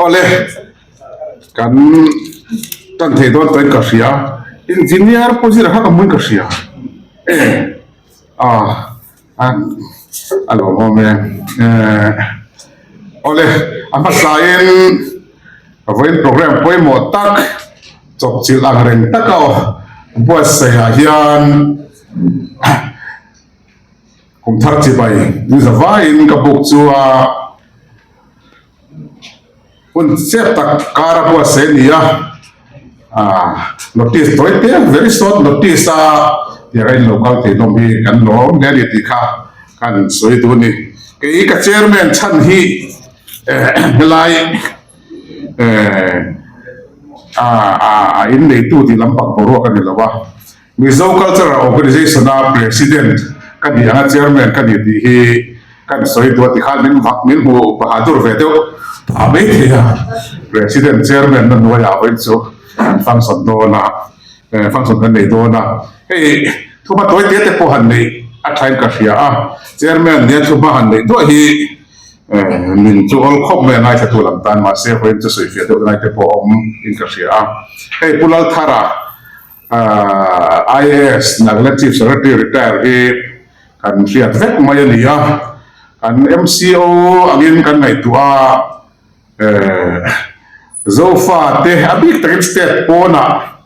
Awle kan tan thei dawn tawhin ka hria engineer pawh zirah kha ka hmuin ka hria e a a lawmawm e awle a hmasain vawiin program pawimawh tak chawpchilh ang reng taka buatsaihah hian. Kum thar chibai ni zavaiin ka buk chu a hun chep tak kar a buatsaih a ni a, ah notice tawi te very short notice a tiang a in lo kal thei hlawm hi kan lawm hle a ni tih kha kan sawi duh a ni. Kei ka chairman chhan hi eh helai eh ah a inneitu tih lampang boruak a ni lo a. Mizo Cultural Organisation a President ka nih anga Chairman ka ni tih hi kan sawi duh a tikhan min min hmu bahadur ve deuh phah mai thei a. President Chairman na hnuaiah vawiin chu kan function dawn a, function kan nei dawn a. Hei thuma tawi te te pawh han neih a thain ka hria a, Chairman nia thuma han neih duah hi min chu awl khawp mai a ngaithlatu lam tan mahse vawiin chu sawifiah deuh lai te pawh a awm in ka hria a. Hei Pu Lalthara. IAS Nagaland Chief Secretary retire hi kan hriat vek mai a ni a, kan MCO angin kan ngaihtuah a, Zofa te a bik takin state pawnah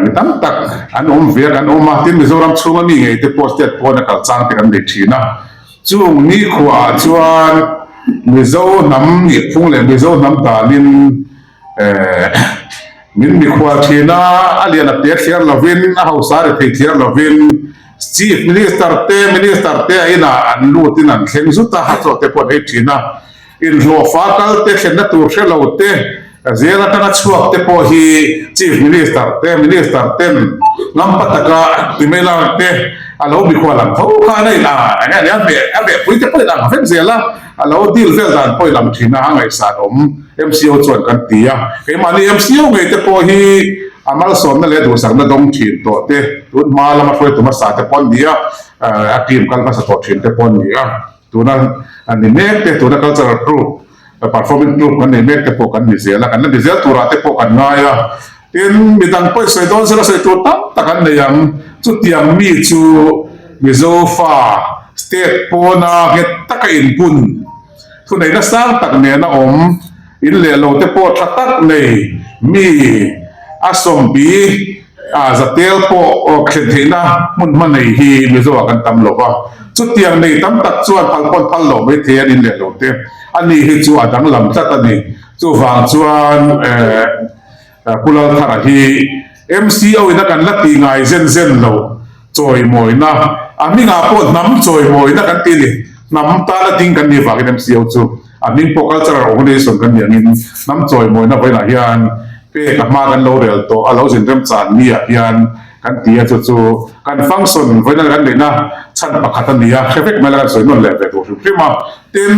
mi tam tak an awm ve a, kan awm a, tin Mizoram chhunga mi ngei te pawh state pawna kal chang te kan nei thin a, chung nikhuaah chuan Mizo hnam nihphung leh Mizo hnam danin Min mikhual thin a, a lian a te thliar lovin, a hausa ri thei thliar lovin Chief Minister te, Minister te a inah an lutin an thleng zut a, a chaw te pawh an ei thin a. Inhlawhfa kal te, thlenna tur hre lo te, zel atanga chhuak te pawh hi Chief Minister te, Minister ten ngampa taka timailak te a lo mikhual ang tho khan a inah eng nge a hmeh a hmehpui te pawh in ang vek zel a, a lo deal vel dan pawh in ang thin a, a ngaihsan awm. MCO chuan kan ti a, keimahni MCO ngei te pawh hi a malsawmna leh duhsakna dawng thin tawh te, tun hma lama hruaitu hmasa te pawh an ni a, a team kal hmasa tawh thin te pawh an ni a, tuna an ni mek te, tuna cultural troupe, performing troupe kan nei mek te pawh kan ni zel a, kan la ni zel turah te pawh kan ngai a, tin midang pawh i sawi dawn sela sawi tur tam tak an nei ang, chutiang mi chu Mizo fa state pawna nghet taka inbun. Thuneihna sang tak nena awm, in leh lo te pawh tha tak nei mi a sawmbi a zatel pawh thlen theihna hmun hma nei hi Mizoah kan tam lo va. Chutiang nei tam tak chuan phal pawn phal lo mai thei an in leh lo te. Ani hi chu a danglam tlat a ni. Chuvang chuan Pu Lalthara hi MCO in a kan la tih ngai zen zen lo chawimawina, a hmingah pawh hnam chawimawina kan ti a ni. Hnam tana ding kan nih vangin MCO chu a hming pawh cultural organization kan nih angin hnam chawimawina vawiinah hian pek a hma kan lo rel tawh a lo zin remchan ni ah hian kan ti a chu chu kan function vawiina kan neihna chhan pakhat a ni a, hre vek mai la kan sawi nawn leh ve tur hrim hrim a. Tin.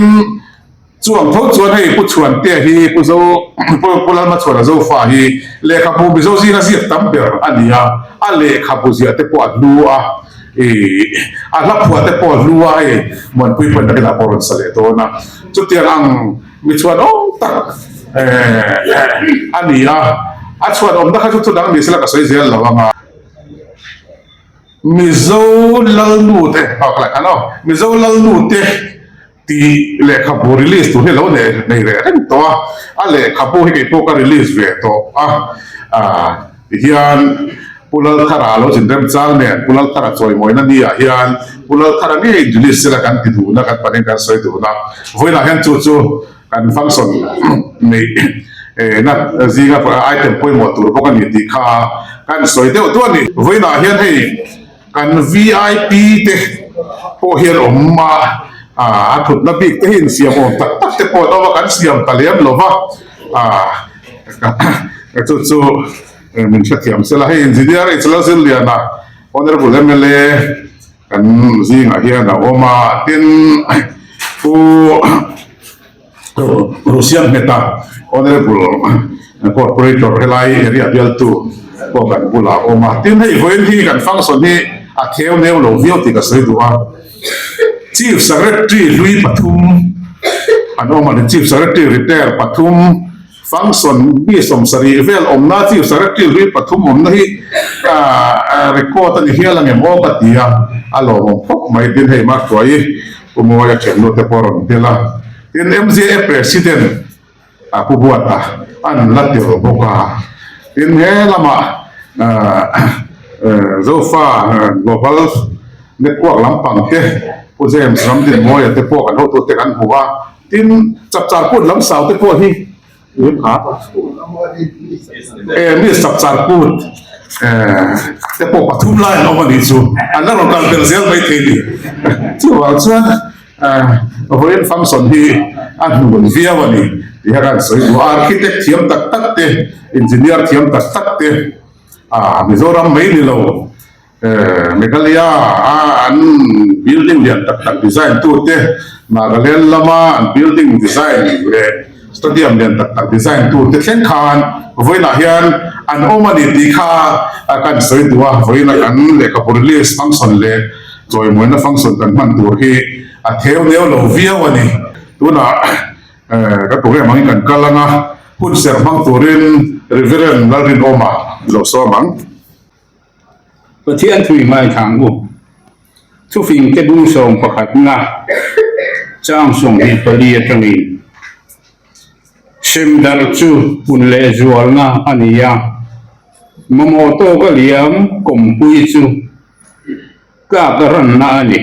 Chuang tho chuan hei Pu Chhuantea hi Pu Zo Pu Lalmachhuana Zofa hi lehkhabu Mizo zinga ziak tam ber a ni a, a lehkhabu ziah te pawh a hlu a, ih a hla phuah te pawh a hlu a, hei Muanpui pawhin nakinah pawh a rawn sa leh dawn a. Chutiang ang mi chhuanawm tak eh a ni a, a chhuanawmna kha chu thudang ni sela ka sawi zel lo ang a. Mizo Lalnu te, aw ka la khan aw, Mizo Lalnu te. Tih lehkhabu release tur hi lo nei nei reh reng tawh a, a lehkhabu hi keipawh ka release ve tawh a, ah tihian Pu Lalthara lo zin remchang nen Pu Lalthara chawimawina ni ah hian Pu Lalthara ngei release sela kan ti duhna kan panin kan sawi duhna vawiinah hian chu chu kan function neih na zinga item pawimawh tur bawk a ni tih kha kan sawi deuh duah a ni. Vawiinah hian hei. Kan vip te pawh hian awm a, a thutna bik te hi insiam awm tak tak te pawh an awm a, kan siam ta lem lo va, chu chu min hrethiam sela hei engineer H Lalzirliana Honourable mla kan zingah hian a awm a, tin Pu. Rusian Mehta, Honourable Corporator helai area bialtu pawh kan bulah a awm a. Tin hei vawiin hi kan function hi a theu neu lo viau tih ka sawi duh a. Chief Secretary hlui pathum an awm a ni. Chief Secretary Retire pathum function mi 70 vel awmna Chief Secretary hlui pathum awmna hi record a ni hial ang em aw ka ti a, a lawmawm khawp mai. Tin hei Mahruai Pu Mawia thiannu te pawh a rawn tel a, tin MZA President a pu buat a, an la tel bawk a. Tin he lamah Zofa Global Network lampang te Pu James Ramdinmawia te pawh kan hotute kan hmu a. Tin Chapchar Kut lam sau te pawh hi E mi Chapchar Kut te pawh pathum lai an awm a nih chu an la rawn kal tel zel maithei ni. Chuvang chuan Vawiin function hi a hnun viau a ni tih a kan sawi duh a, architect thiam tak tak te, engineer thiam tak tak te ah Mizoram mai ni lo Meghalaya a an building lian tak tak design tu te, Nagaland lama an building design leh stadium lian tak tak design tu te thleng khan vawiinah hian an awm a ni tih kha kan sawi duh a, vawiina kan lehkhabu release function leh Chawimawina function kan hman tur hi a theu neu lo viau a ni. Tunah kan program angin kan kal ang a, hun serh hmang turin Reverend Lalrinawma lo sawm ang. Pathian thui ngaithlang u. Thufing te bung sawm pakhatna chang 24 atangin Semdarh chu hun leh zualna a ni a, mamawh tawka liam kawmpui chu Tlak a ranna a ni.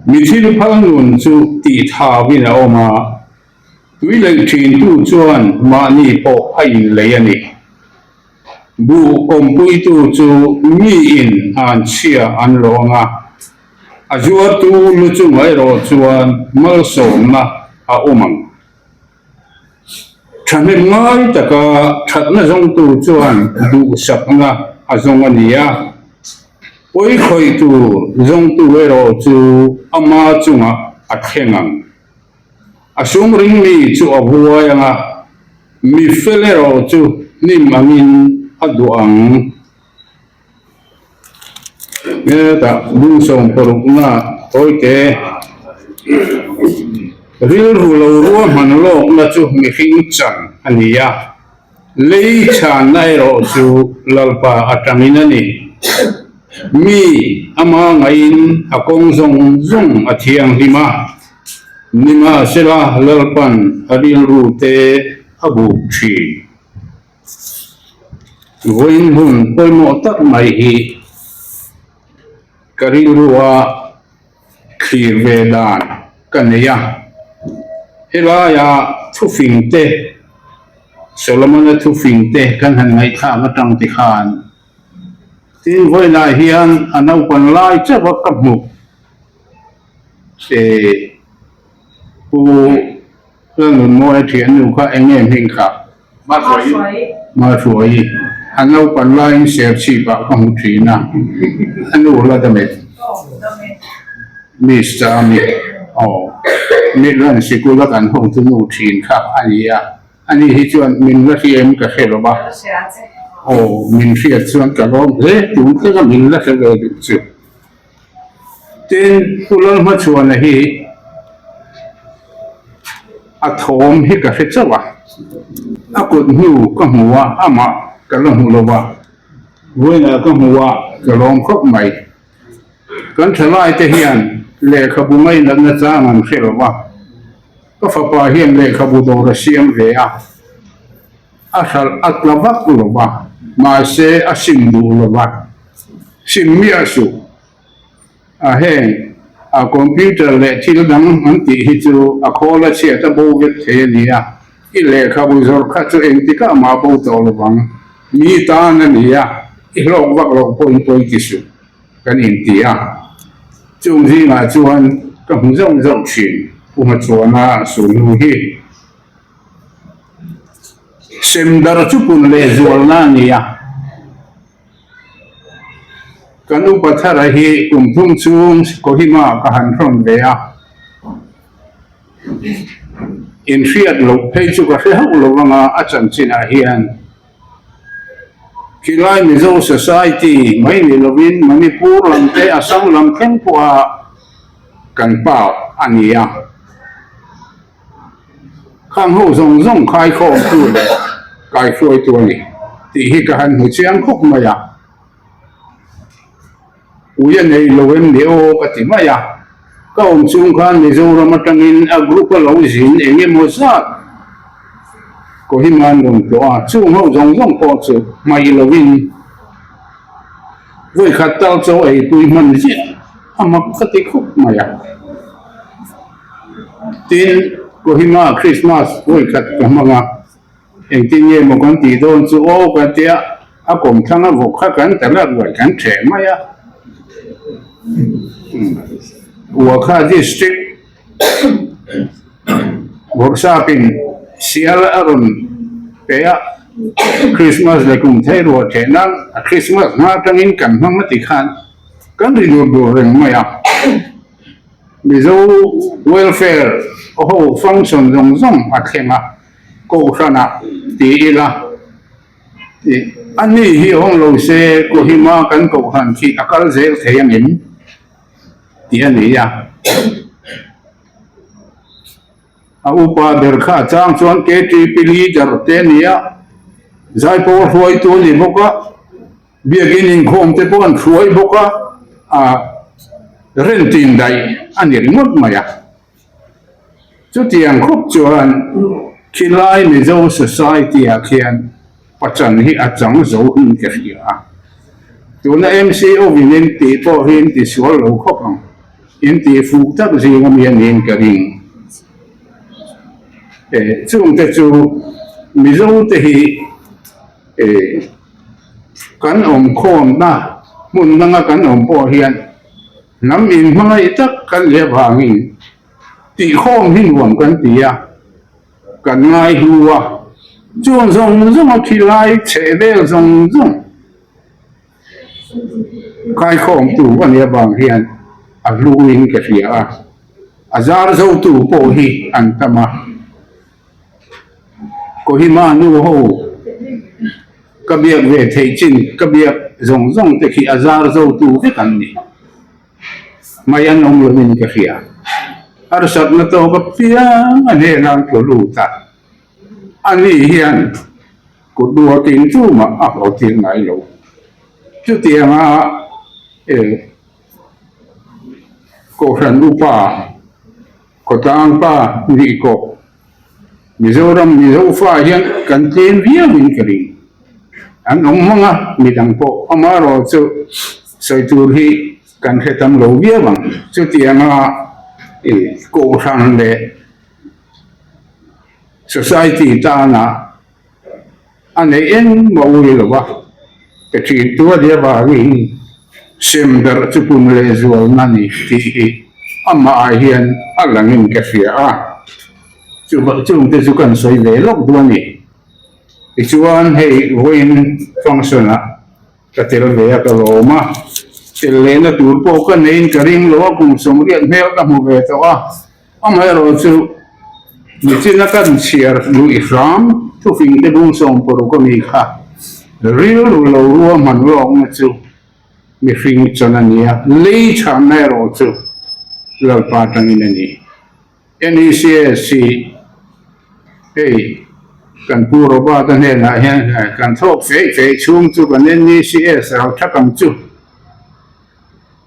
Mi thil phal nun chu tih thauin a awm a, tui lei thintu chuan mahni pawh a inlei a ni. Buh kawmpuitu chu miin an chhia an lawng a, a zuartu lu chungah erawh chuan malsawmna a awm ang. Thahnem ngai taka thatna zawngtu chuan duhsakna a zawng a ni a, pawi khawih tur zawngtu erawh chu ama chungah a thleng ang. A sum ringmi chu a huai ang a, mi fel erawh chu hnim angin a duh ang. Hetah bung 60na tawite rilru lo ruahman lawkna chu mihring chan a ni a, lei chhanna erawh chu Lalpa atangin a ni. Mi ama ngaiin a kawng zawng zawng a thianghlim a, nimahsela Lalpan a rilru te a buk thin. Vawiin hun pawimawh tak mai hi ka rilrua thlir ve dan ka nei a, helaia thufing te, Solomon-a thufing te kan han ngaihthlak atang ti khan tin vawiinah hian a naupan lai chauh a ka hmuh eh Pu Lalnunmawia thiannu kha eng nge hming kha? Mahruai. A naupan laiin Serchhip ah ka hmu thin a, a nu la dam e. Miss Chami, aw, Midland sikul a kan hotu nu thin kha a ni a, ani hi chuan min la hria em ka hre lo va, aw, min hriat chuan ka lawm hle, tun thleng a min la hre ve duh chu. Tin, Pu Lalhmachhuana hi a thawm hi ka hre chauh a, a kut hnu ka hmu a, amah ka la hmu lo va, vawiinah ka hmu a, ka lawm khawp mai. Kan thalai te hian lehkhabu ngainatna chang an hre lo va, ka fapa hian lehkhabu dawr a siam ve a, a hralh a tla vak lo va, mahse a sim duh lo va. Sim miah suh. A heng a computer leh thil dang an tih hi chu a khawl a chhiat a bo vek thei a ni a, i lehkhabu zawrh kha chu engtikah mah bo tawh lo vang. Mi tan a ni a, i hlawk vak loh pawhin pawi ti suh kan inti a. Chung zingah chuan ka hmu zauh zauh thin Pu Hmachhuana sulhnu hi. Semdar chu pun lehzualna a ni a. Kan upa thara hi kum thum chhung Kohima ka han hrawn ve a, inhriat loh phei chu ka hre hauh lo anga a chanchinah hian khilai Mizo Society mai ni lovin Manipur lam te Assam lam thleng pawha kan pa a ni a. Khang ho zawng zawng khaikhawmtu leh kaihruaitu a ni tih hi ka han hmu chiang khawp mai a. Ui a nei lo em ni aw ka ti mai a. Ka awm chung khan Mizoram atangin a group a lo zin eng emaw zat Kohima an rawn tlawh a, chung ho zawng zawng pawh chu hmaih lovin vawikhat tal chaw eipui hman ziah a mak ka ti khawp mai a. Tin, Kohima Krismas vawikhat ka hmang a, engtin nge maw kan tih dawn chu aw ka tia, a kawmthlang a vawk kha kan ta la ruai kan ṭheh mai a. Wakha District Bawrhsapin sial a rawn pe a, Krismas leh kum thei ruah ṭheh nan a Krismas hma aṭangin kan hmang a ti khan kan ri dur dur reng mai a. Mizo Welfare ho function zawng zawng a thleng a, Kohhranah ti ila tih a ni hi awm lo se Kohima kan Kohhran khi a kal zel thei ang em tih a ni a. A upa ber kha a chang chuan KTP leader te a ni a, Zaipawl hruaitu a ni bawk a. Biakin inkhawm te pawh an hruai bawk a, a rentin daih a ni ringawt mai a. Chutiang khawp chuan khilai Mizo Society ah khian pachan hi a chang zo in ka hria a. Tuna MCO in in tih pawh hi in ti sual lo khawp ang, in tih fuh tak zing ami a niin ka ring. Chungte chu Mizo te hi Kan awm khawmna hmun danga kan awm pawh hian hnam inhmangaih tak kan leh avangin tihkhawm hi nuam kan ti a, kan ngai hlu a, chuan zawng zawng a thi lai chheh vel zawng zawng kaikhawmtu a nih avang hian a hluin ka hria a, a zar zotu pawh hi an tam a. Kohima nu ho ka biak ve theih chin ka biak zawng zawng te khi a zar zo tu vek an ni. Mai an awm lovin ka hria. Harsatna tawk apiang a hnenah an tlu lut a, ani hian kut ruakin tumah a haw tir ngai lo. Chutianga eh Kohhran upa Khawtlang pa nih kawh Mizoram Mizo fa hian kan tlem viau in ka ring. An awm hmang a, midang pawh amaherawh chu sawi tur hi kan hre tam lo viau ang. Chutianga Kohhran leh Society tana A neih engmah ui lo a, ka ṭin tu a nia vangin sem darh chu pun leh zualna ni tih hi amah ah hian a langin ka hria a, chungte chu kan sawi ve lawk duh a ni. Tichuan hei vawiin function ah Ka tel ve a ka lawm a, tel lehna tur pawh ka neiin ka ring lo a, kum sawmriat hmel ka hmu ve tawh a, amaherawh chu nichina kan chhiar luih hram thufing te bung sawmparuk ami kha rilru lo ruahman lawkna chu mihring chan a ni a, lei chhanna erawh chu Lalpa atangin a ni. NECS hi hei kan Pu Robert-a hnenah hian kan thawk feih feih chhung chu kan NECS ral thak ang chu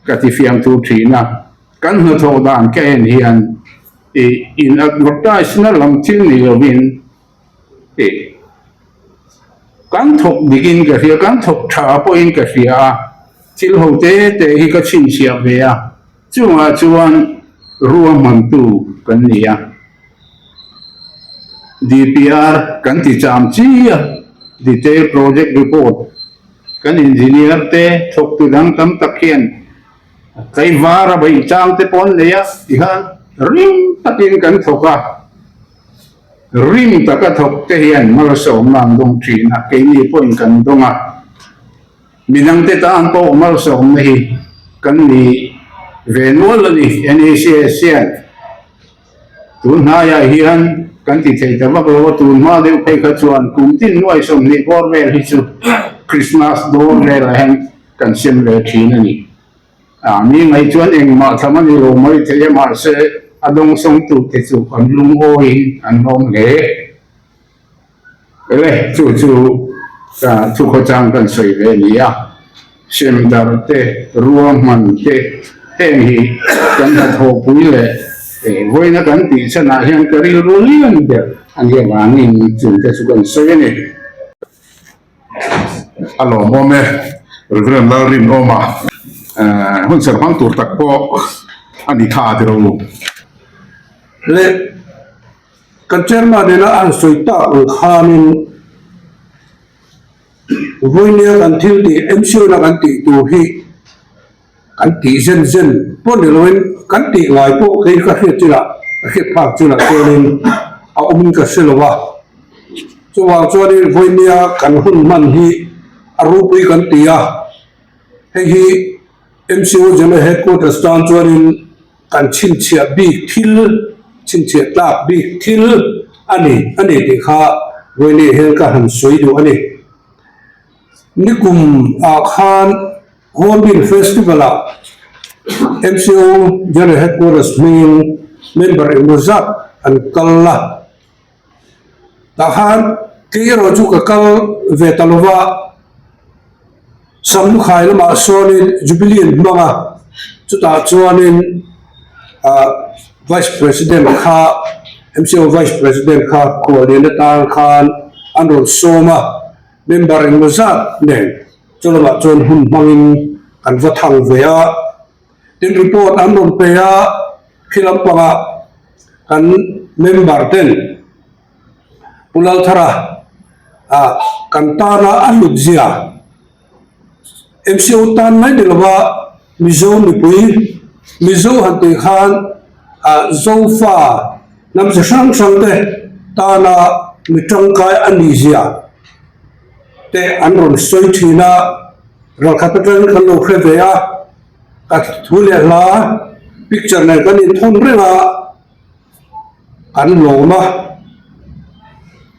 ka ti fiam tur thin a, kan hnathawh dan ka en hian ih in advertise na lam thil ni lovin ih kan thawk dikin ka hria, kan thawk tha pawhin ka hria a, thil ho te te hi ka chhinchhiah ve a. Chungah chuan ruahmantu kan ni a, DPR kan ti cham chi a, Detail Project Report, kan engineer te thawktu dang tam tak hian tlaivar a beih chang te pawh an nei a, tikhan rim takin kan thawk a, rim taka thawk te hian malsawmna an dawng thin a, keini pawhin kan dawng a. Midangte tan pawh malsawmna hi kan ni ve nual a ni. NACS hian tun hnaiah hian kan ti thei ta vak lo a, tun hma deuh phei kha chuan kum tin nuai 20 bawr vel hi chu Krismas dawr velah hian kan sem ve thin a ni. A mi ngaih chuan engmah tham a ni lo mai thei a, mahse. A dawngsawngtute chu an lungawiin an lawm hle. Ele, chu chu ka thukhawchang kan sawi ve a ni a, semdar te, ruahman te, heng hi kan hnathawhpui leh vawiina kan tih chhanah hian ka rilru lian ber a nih avangin chungte chu kan sawi a ni. A lawmawm e, Reverend Lalrinawma hun serh hmang tur tak pawh a ni kha a ti ro. Le. Kan chairman ina a han sawi tak ang khanin vawinia kan thil tih MCU-na kan tih tur hi kan tih zen zen pawh ni loin kan tih ngai pawh kei ka hriat chilah ka hriat phak chilah chuanin a awmin ka hre lo a. Chuvang chuanin vawinia kan hun hman hi a ropui kan ti a, hei hi MCU General Headquarters tan chuanin Kan chhinchhiah bik thil, chhinchhiah tlak bik thil a ni a ni tih kha Vawinia hian ka han sawi duh a ni. Nikum ah khan Hornbill Festival ah MCO General Headquarters hmingin member engemaw zat an kal a. Tah khan kei erawh chu ka kal ve ta lo va, Samlukhai lamah sawnin Jubilee an hmang a, chutah chuanin ah Vice President kha MCO Vice President kha khuallian atan khan an rawn sawm a, member engemaw zat nen chu lamah chuan hun hmangin kan va thang ve a. Tin report an rawn pe a, khi lampangah kan member ten Pu Lalthara ah kan tana a hlut zia MCO tan mai ni lova Mizo mipui Mizo han tih khan ah Zofa hnam chi hrang hrang te tana mi tangkai a nih zia te an rawn sawi thin a, ralkhat atangin kan lo hre ve a. Ka thu leh hla picture nen kan inthawn reng a, kan lawm a,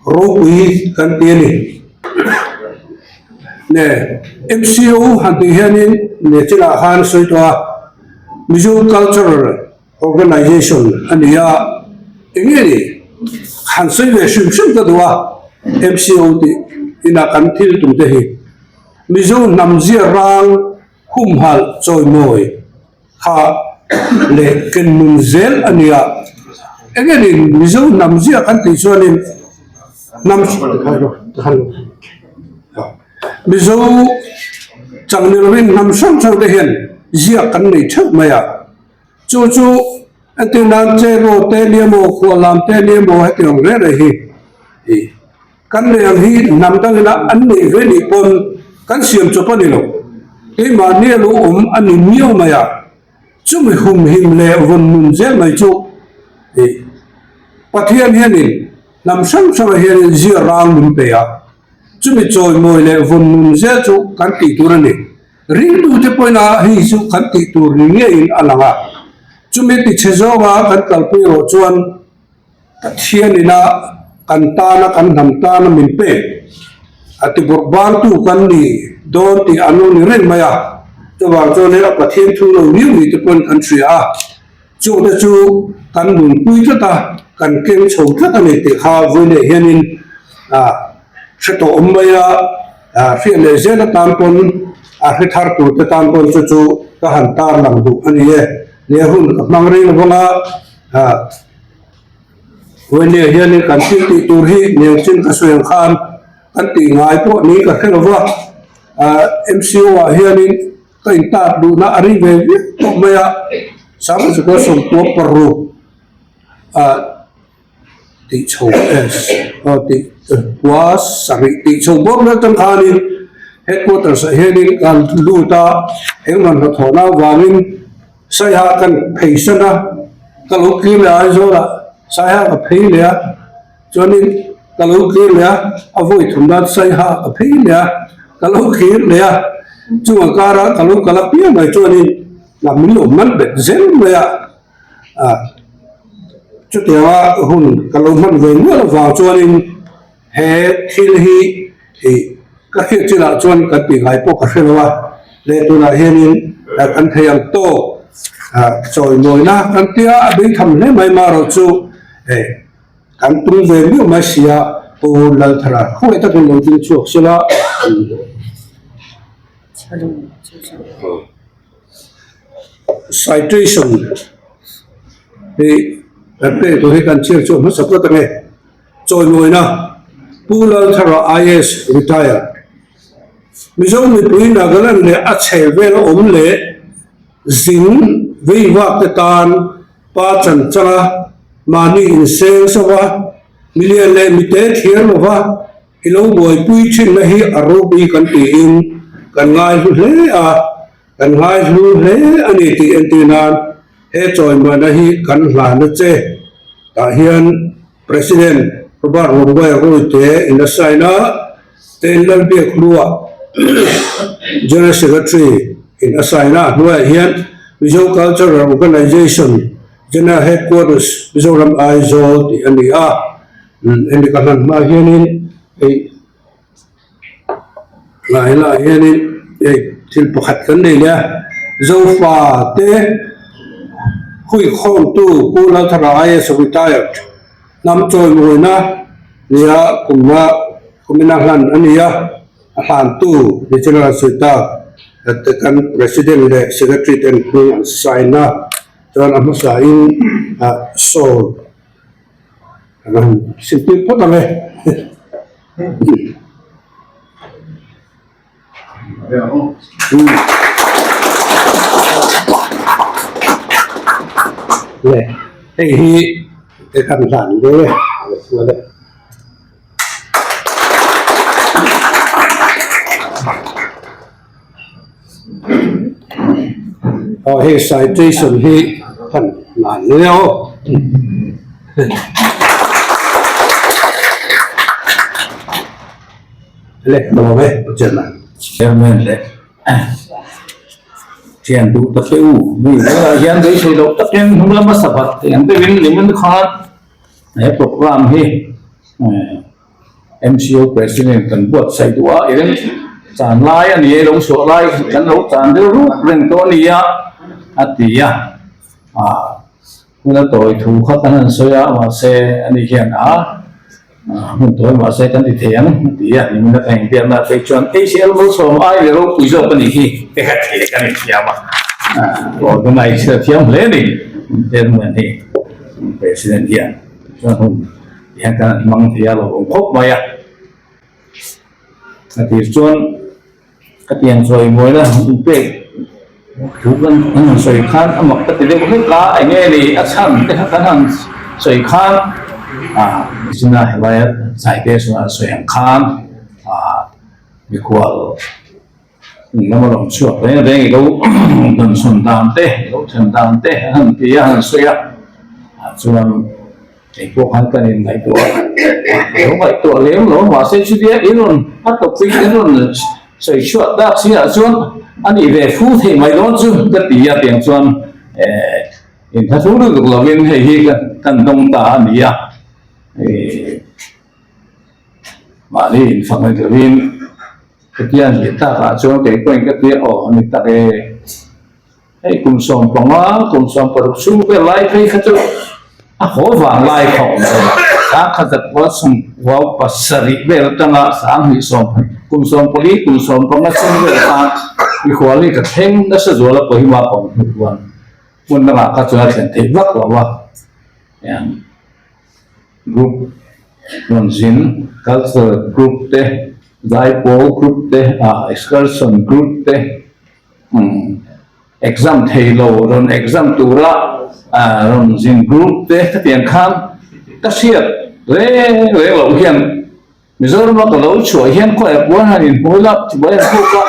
ropui kan ti a ni. Ne MCO han tih hianin ne chilah khan sawi tawh a, Mizo Cultural Organization a ni a, eng nge ni han sawi ve hrim hrim ka duh a, MCO tih inah kan thil tum te hi Mizo hnam zia rang Humhalh chawimawi kha leh ken nun zel a nia. Eng nge ni Mizo hnam zia kan tih chuanin hnam Mizo chang ni lovin hnam hrang hrang te hian ziak kan nei theuh mai a. Chu chu entir nan Cheraw te nia maw, Khuahlam te nia maw hetiang reng reng hi Kan nei ang hi hnam dangin a an neih ve nih pawn kan siam chawp a ni lo. Keimahni a lo awm a ni miau mai a, chumi humhim leh vawn nun zel mai chu ih Pathian hianin hnam hrang hrangah hianin zia rang min pe a, chumi chawimawi leh vawn nun zel chu kan tih tur a ni. Ringtute pawhin a hei chu kan tih tur ni ngeiin a lang a, chumi tichhe zawnga kan kalpui erawh chuan Pathian ina kan tana kan hnam tana min pek a ti bawrh bantu kan ni dawn tih an lo ni reng mai a, chuvang chuan hei a Pathian thu lo niu ni te pawn kan hria a, chungte chu kan nunpui tlat a, kan keng chho tlat a ni tih kha vawiinah hianin ah hre tawh awm mai a, ah hriat leh zel atan pawn a hre thar tur te tan pawn chu chu ka han tarlang duh a ni e, nia hun ka hmang reng lo vang a ah. Vawinia hianin kan thil tih tur hi nel chin ka sawi ang khan kan tih ngai pawh niin ka hre lo va, ah MCO ah hianin ka intat luhna a ri ve viau tawh mai a, Sangha sawmkua paruk ah tih chho aw tih kua sarih tih chho bawr vel atang khanin headquarters ah hianin kan lut a, engmah hnathawhna avangin. Saiha kan phei san a, ka lo clear leh a Aizawlah Saiha ka phei leh a, chuanin ka lo clear leh a, a vawi thum nan Saiha ka phei leh a, ka lo clear leh a, chunga kara ka lo kal a piang mai chuanin a min lo man bet zel mai a, ah chutianga hun ka lo hman ve nual avang chuanin He thil hi ih ka hriat chinah chuan kan tih ngai pawh ka hre lo a, leh tunah hianin kan thei ang tawk. Chawimawina kan tia a beitham hle mai marawh chu kan tum ve miau mai sia Pu Lalthara khawngaih takin lo ding chhuak sela. Citation hi kan pek tur hi kan chhiar chhuak hmasa phawt ange. Chawimawina Pu Lalthara IAS Retired. Mizo mipui Nagaland leh a chheh vel awm leh zin vei vak te tan pa chan changa mahni inseng so va, milian leh mite thlir lo va i lo buaipui thinna hi a ropui kan tiin kan ngaihlu hle a, kan ngaihlu hle a ni tih entir nan he chawimawina hi kan hlan a che. Tah hian President Robert Romboy Ruite in a sign a, Tain Lalbiak hlua General Secretary in a sign a, a hnuaiah hian Mizo Cultural Organisation General Headquarters Mizoram Aizawl tih a ni a, hemi ka hlan hma hianin hei Tlai lah hianin hei thil pakhat kan nei leh a, Zofa te huikhawmtu Pu Lalthara IAS retired hnam chawimawina nia kumna kumina hlan a ni a, a hlantu Regional Suita te kan President leh Secretary ten hming an sign a, chuan a hmasain sawl Kan han simtir phawt ang e. Le hei hi te kan hlan ve e. Aw hei citation hi kan hlan hle aw. Le ka lawm e Pu Chairman. Chairman leh thian duh ta che u mi velah hian beisei loh takin hnung lama sabat thei ang deuhin nimin khan he programme hi MCO President kan buatsaih duh a, eng chan lai a ni e, lo chhuah lai kan lo chan deuh ruk reng tawh a ni a, a ti a. Ah, hun a tawi thu kha kan han sawi a, mahse ani hian a hun tawi mahse kan ti thei ang a ti a, nimin a ka inbiakna phei chuan HL Malsawm ai leh ropui zawk a nih hi te ka ti kan inthiam a, organize a thiam hle a ni, Chairman hi President hian chuan hun Tihian kan han hmang thei a lo awm khawp mai a. A tir chuan ka tiang sawi mawina inpek thu kan han sawi khan a mak ka ti deuh hlek a, eng nge ni a chhan te kha kan han sawi khan ah Zina helaia Zaite chuan an sawi ang khan ah mikhual Lam a rawn chhuak reng reng i lo dawn chhawn dan te, i lo then dan te a han ti a, a han sawi a. Ah chuan kei pawh khan kan inngaihtuah a, ka lo ngaihtuah lem lo mahse chutia i rawn a topic i rawn sawi chhuah tak si ah chuan a nih ve fu thei mai dawn chu ka ti a, tiang chuan eh inthlahrung lutuk lovin hei hi kan dawng ta a ni a. Mahni infak ni turin Hetiang nih takah chuan kei pawhin ka tia aw a ni tak e. Hei kum 15, kum 16 chhung vel lai phei kha chu a haw vang lai kha awm lo a. Sang khat zat kual 97 vel atanga 2020, kum 14, kum 15 chhung vel khan mikhual hi ka thleng nasa zual a Kohima ka awm hnu chuan hmun dangah kha chuan a thlen theih vak lo a. Group rawn zin, cultural group te, zaipawl group te, ah excursion group te, umm exam thei lo rawn exam tura ah rawn zin group te khatiang khan ka hriat reng reng loh hian Mizorama ka lo chhuah hian khawiah puan han inhmu ila chibai an phuk a,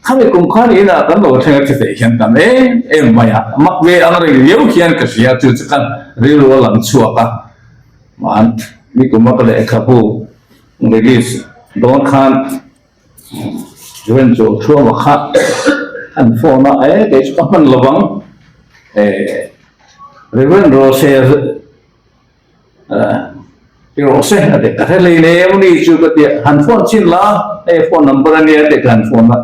khami kum khan inah kan lo thleng a ti theih hian tam em em mai a, mak ve ang reng riau hian ka hria chu chu khan rilru a lang chhuak a, mahni nikuma ka lehkhabu release dawn khan Joan chu thuama kha an phone a, e kei chu ka hman lovang e Reverend Rose Ti rawh se a ti, ka hre hlei lem ni chu ka ti a, han phone chin la, hei phone number a nia ti ka han phone a,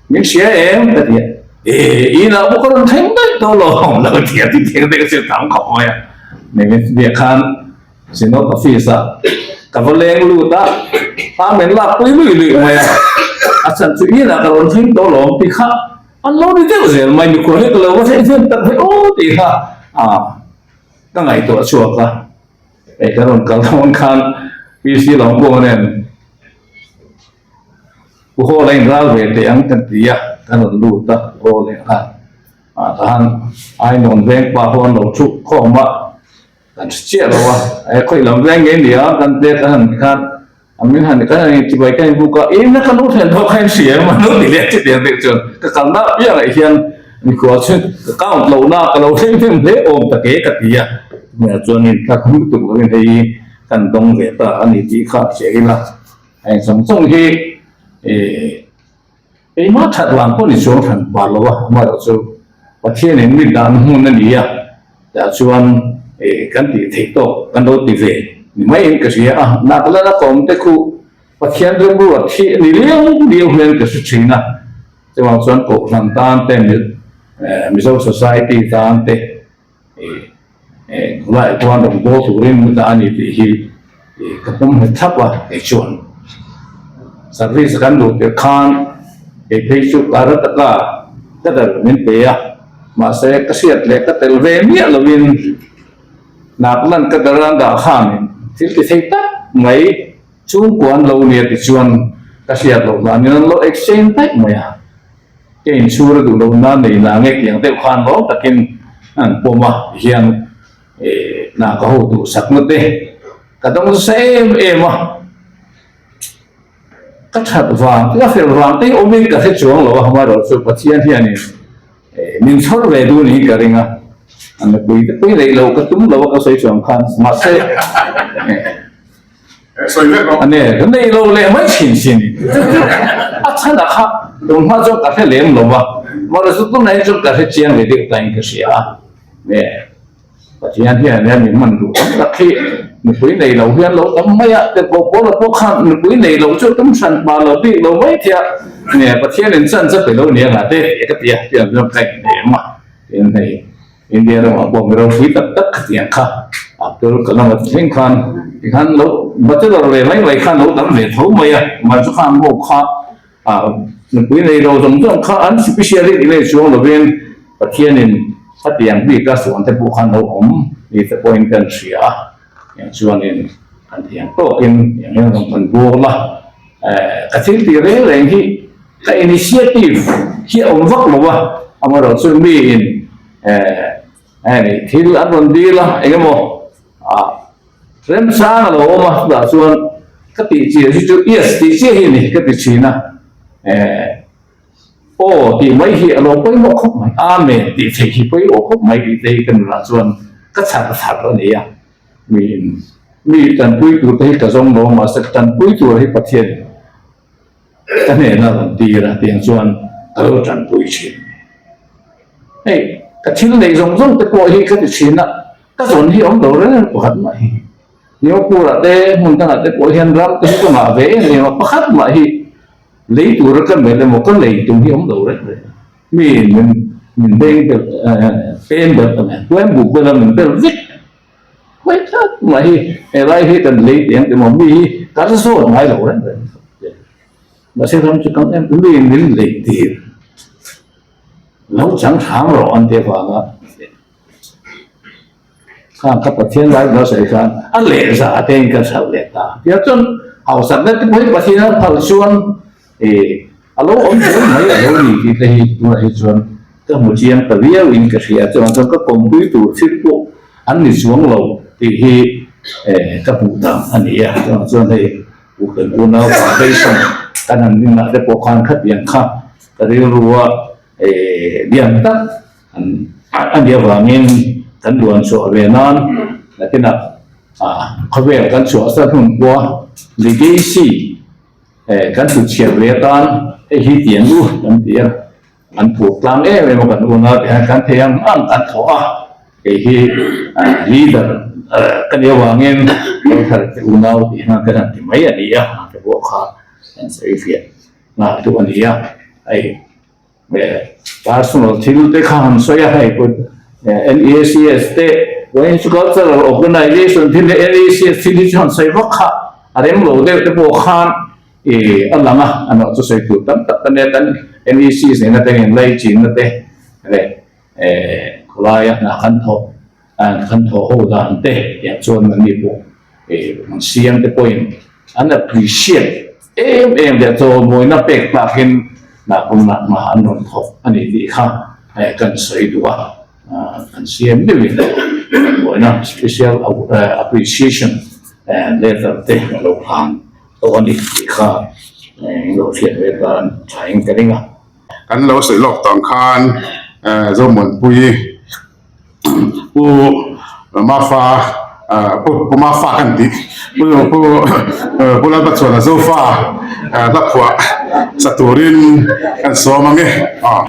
min hria em ka ti a. E inah pawh ka rawn thleng daih tawh lo lo ti a ti theng daih ka hriat tam khawp mai a. Nge khan Synod office ah ka va leng lut a, amen lak pui lui lui mai a, a chhan chu inah ka rawn thleng tawh lo tih kha an lo ni deuh zel mai, mikhual hi ka lo va thleng hnem tak ve aw tih kha ah ka ngaihtuah chhuak a, hei ka rawn kal dawn khan PC Lawngkunga nen Pu Hawla in ral ve teh ang kan ti a, kan rawn lut a Pu Hawla khan ah tahan Ainawn veng pa ho an lo thup khawm a. Kan hre chiah lo a, e khawih lam veng ngei nia kan te ka han khan a min han kan han inchibai ka inbuk a, ina ka lo thlen tawh kha in hria em a lo ti leh chutiang deuh chuan ka kalna apiangah hian mikhual chu ka count lohna ka lo thleng hnem hle awm ta ke ka ti a, chutiang chuanin ka hmu lutuk lovin hei kan dawng ve ta a ni tih kha hria ila heng zawng zawng hi eh. Keimah that vang pawh ni chuang hran pah lo a, amaherawh chu Pathianin mi dahna hmun a ni a, tah chuan kan tih theih tawk kan lo ti ve ni maiin ka hria a, Nagaland-a ka awm te khu Pathian rilru a thih a ni liau liau hian ka hre thin a, chuvang chuan Kohhran tan te, Mizo Society tan te, Khawlaiah chuan rawn bawl turin min dah a ni tih hi ka pawm nghet thlap a, kei chuan service kan duh tirh khan kei phei chu Karnataka ka dal min pe a, mahse ka hriat leh ka tel ve miah lovin Nagaland ka dal an dah khanin thil ti thei tak mai chhungkua an lo nia tichuan ka hriat loh danin an lo exchange daih mai a. Ka inchhur a duh loh nan nei na nge tiang deuh khan lawm takin an pawm a tihian hna ka ho duhsakna te ka dawng nasa em em a, ka that vang te ka fel vang te hi awmin ka hre chuang lo a, amaherawhchu Pathian hianin min chhawr ve duh niin ka ring a, a nupui te pawh hi neih loh ka tum lo a ka sawi chuang khan mahse. Sawi vek rawh. Ane, ka nei lo leh mai thin sin. A chhan a kha tun hma chuan ka hre lem lo va, mahse chu tunah hi chuan ka hre chiang ve deuh tain ka hria a. Nge, Pathian hian nia min hman duh tam tak hi nupui nei lo hian lo tam mai a, tirhkoh Paula pawh khan nupui nei lo chu tum hran pah lo bik lo mai thei a, nge Pathianin chance a pe lo nia ngah te tih ka ti a, tiang chuan ka inhnem a, tin hei. India ramah pawh mi ropui tak tak khatiang kha Abdul Kalam a ti thleng khan tikhan lo bachelor ve mai mai khan lo tam ve tho mai a, mahse khan ho kha nupui nei lo zawng zawng kha an specialist nei chuang lovin Pathianin khatiang bika suan te pawh khan lo awm ni te pawhin kan hria a, tiang chuanin kan thiam tawkin tiang hian rawn kan bual a, ka thil tih reng reng hi Ka initiative hi a awm vak lo a, amaherawhchu miin hei thil an rawn dil a, eng emaw ah remchang a lo awm a, chutah chuan ka tih chiah hi chu yes tih chiah hi a ni ka ti thin a, aw tih mai hi a lo pawimawh khawp mai, amen tih theih hi pawimawh khawp mai tih te hi ka nunah chuan ka chhar thar a ni a, miin mi tanpui tur te hi ka zawng lo a, mahse tanpui tur hi Pathian. Ka hnena rawn tir a tiang chuan ka lo tanpui thin. Hei, ka thil neih zawng zawng te pawh hi ka ti thin a, ka zawn hi awm lo reng reng pakhat mah hi. Newpur-ah te hmun dangah te pawh hian ram te hi ka ngah ve em em a, pakhat mah hi lei tura ka melh emaw ka lei tum hi awm lo reng reng. Mi min min beng belh pem belh ta mai, tuaim buk bela min bel vek. Khawi tlat mah hi helai hi kan lei tih ang ti maw mi hi kan zawt ngai lo reng reng mahse ram chu kan em mi min lei tir lo chang hram rawh an ti avanga khan ka Pathian lai bula sawi khan a leh za te in ka chhal leh ta tia chuan hausakna te pawh hi Pathian a phal chuan Ih, a lo awm zel mai a lo ni tih te hi tunah hi chuan ka hmu chiang ta viau in ka hria chuan chuan ka kawmpui tur thil pawh an ni chuang lo tih hi ka hmuh dan a ni a, chuan chuan hei u kan unau foundation kan han rinah te pawh khan khatiang kha ka rilrua lian tak an a nih avangin kan duan chhuah ve nan nakinah khawvel kan chhuahsan hun pawha legacy Kan hlut chhiat ve atan hei hi tiang u kan ti a, an phur tlang em em a kan unau te hian kan thei ang ang kan thawh a, kei hi leader ka nih avangin Rawlthar te unau tih hian kan han ti mai a ni a, te pawh kha kan sawi fiah nghal duh a ni a, hei. Personal thil te kha han sawi a, hei pawh NEACS te Wayne's Cultural Organization thil leh NEACS thil hi chu han sawi vak kha a rem lo deuh te pawh khan ih a lang a, a nawh chu sawi tur tam tak a nia kan NEACS nena te inlai chinna te leh khawlaia hna kan thawh kan thawh ho dan te tiang chuan mahni pawh an siam te pawhin an appreciate em em leh chawlmawina pek tlakin hnahpawmna hma an rawn thawk a ni tih kha kan sawi duh a, kan siam deuhin chawlmawina special appreciation letter te a lo hlan tawh a ni tih kha in lo hriat ve tan thain ka ring a. Kan lo sawi lawk tawh ang khan Zomuanpui Pu Mafa Pu Pu Mafa kan tih Pu Pu Pu Lalpachhuana Zofa hla phuah sa turin kan sawm ang e aw.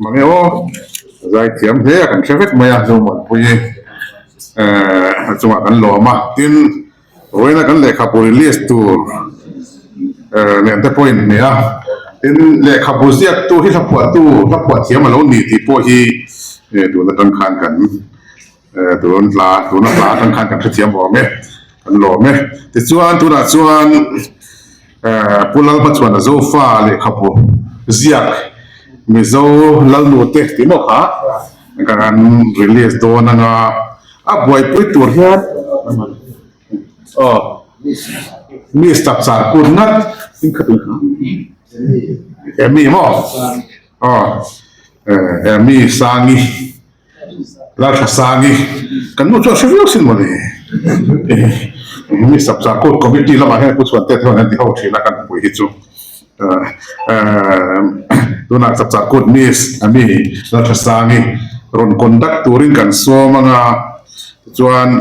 Mange aw, zaithiam hle a kan hre vek mai a, Zomuanpui eh chungah kan lawm a, tin vawiina kan lehkhabu release tur eh nen te pawh a inhmeh a, tin lehkhabu ziaktu hi hlaphuahtu hlaphuah thiam a lo ni tih pawh hi eh tun atang khan kan eh tun hla tuna hla atang khan kan hrethiam awm e, kan lawm e. Tichuan tunah chuan. Pu Lalhmachhuana Zofa lehkhabu ziak Mizo Lalnute tih maw kha kan release dawn anga a buaipui tur hian aw Miss Chapchar kut ngat Emi maw aw Emi Sangi. Lalthasangi, kan nu chuan hre viau sin mawle. Mi Sapchar Court Committee lamah hian Pu Chhuante te hian an ti ho thin a kan hmupui hi chu. Tunah Chapchar Court Miss ami Lalthasangi rawn conduct turin kan sawm anga tichuan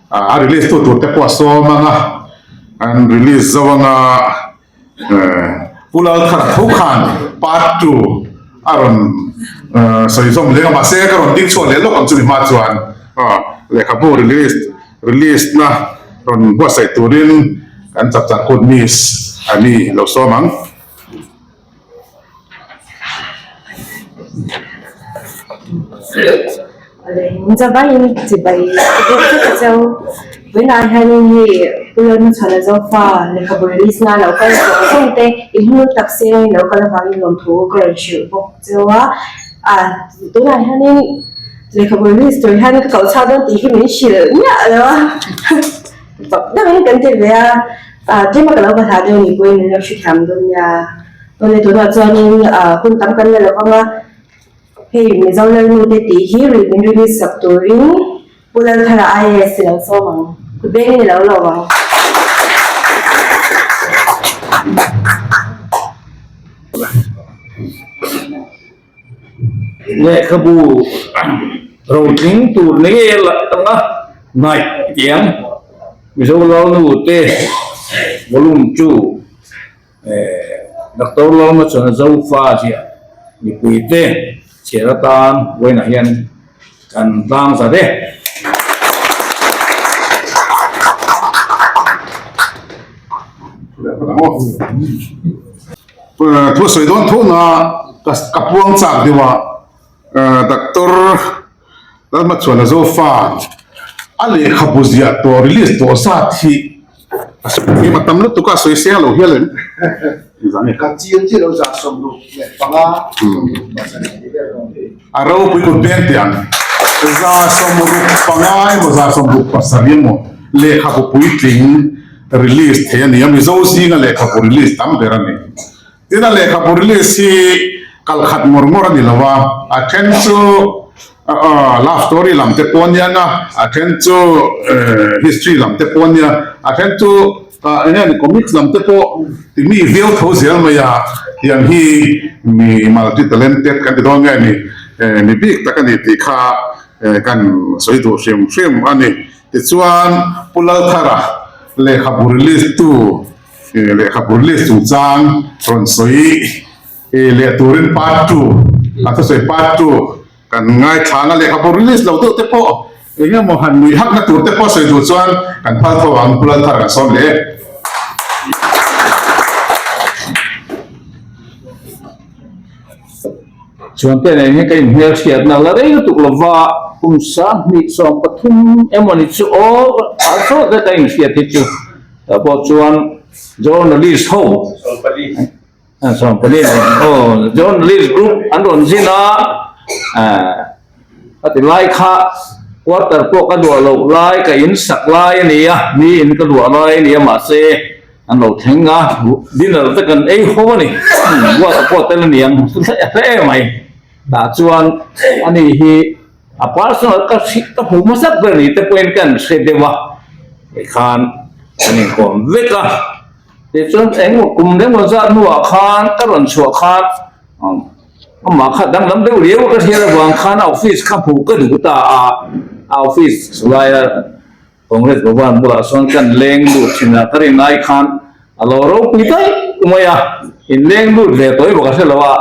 a release tu tur te pawh a sawm anga an release zo anga. Pu Lalthara tho khan part 2 a rawn sawi zawm leh a, mahse ka rawn ding chhuah leh lawk ang chumi hma chuan lehkhabu release release na rawn buatsaih turin kan chapchar kut miss a ni lo sawm ang. Zavaiin chibai ka buk vek a cheu. Vawiinah hianin hei Pu Lalhmachhuana Zofa lehkhabu release na lo kal zawng zawng te i hmul tak sengin lo kal avangin lawmthu ka rawn hrilh bawk cheu a. Ah tunah hianin lehkhabu release tur hian ka koh chhuak dawn tih hi min hrilh miah lo a. Fak deuhin kan ti ve a. Ah tlema ka lo va hlah deuh ni pawhin min lo hrethiam dawn nia. Tawle tunah chuanin ah hun tam kan la lo vang a, hei Mizo Lalnu te tih hi ri min release sak turin Pu Lalthara IAS i lo sawm ang, kut bengin i lo lawm ang. Lehkhabu rotling tur ni ngei a anga hnaih tiang Mizo Lalnu te volume 2. Doctor Lawma chuan a Zofa ziah mipuite chhiar atan vawiinah hian kan tlang zat e. Thu sawi dawn thuna ka puang chak deuh a, Doctor Lalhmachhuana Zofa a lehkhabu ziah tawh release tawh zat hi a sawi thiam a tam lutuk a, a sawi seng lo hial em? A ropui kut peng teh ang. 65 emaw 67 emaw lehkhabu puitling release thei a ni a, Mizo zinga lehkhabu release tam ber a ni. Tin a lehkhabu release hi kal khat ngawr ngawr a ni lo a, a then chu love story lam te pawh a nia nga, a then chu history lam te pawh a nia, a then chu eng nge ni comics lam te pawh ti mi viau tho zel mai a, tiang hi mi multi talented kan ti dawn nge ni, mi bik tak a ni tih kha kan sawi duh hrim hrim a ni. Tichuan Pu Lalthara lehkhabu release tu Lehkhabu release chungchang rawn sawi leh turin part 2 a thusawi part 2 kan ngaithlang a, lehkhabu release lo deuh te pawh eng emaw han nuih hakna tur te pawh sawi duh chuan kan phal tho ang, Pu Lalthar kan sawm leh e. Chuan te nen hian ka inhmelhriatna la rei lutuk lova kum 20 13 emaw ni chu aw a zawt vek a inhriat hi chu. Tah pawh chuan journalist ho 14 aw journalist group an rawn zin a a ti lai kha quarter pawh ka duah loh lai ka in sak lai a ni a mi in ka duah lai a ni a mahse an lo thleng a dinner te kan ei ho a ni buata pawh tel a ni ang hle mai tah chuan ani hi. A personal ka hri ka hmuh hmasak ber ni te pawhin kan hre deuh a, tikhan kan inkawm vek a. Tichuan engemaw kum engemaw zat hnuah khan ka rawn chhuah khan amah kha danglam deuh riau ka hriat avang khan a office kha hmuh ka duh ta a, a office laia Congress Bhavan bulah chuan kan leng lut thin a, ka rin ai khan a lo ropui daih mai a, in leng lut ve tawh emaw ka hre lo a.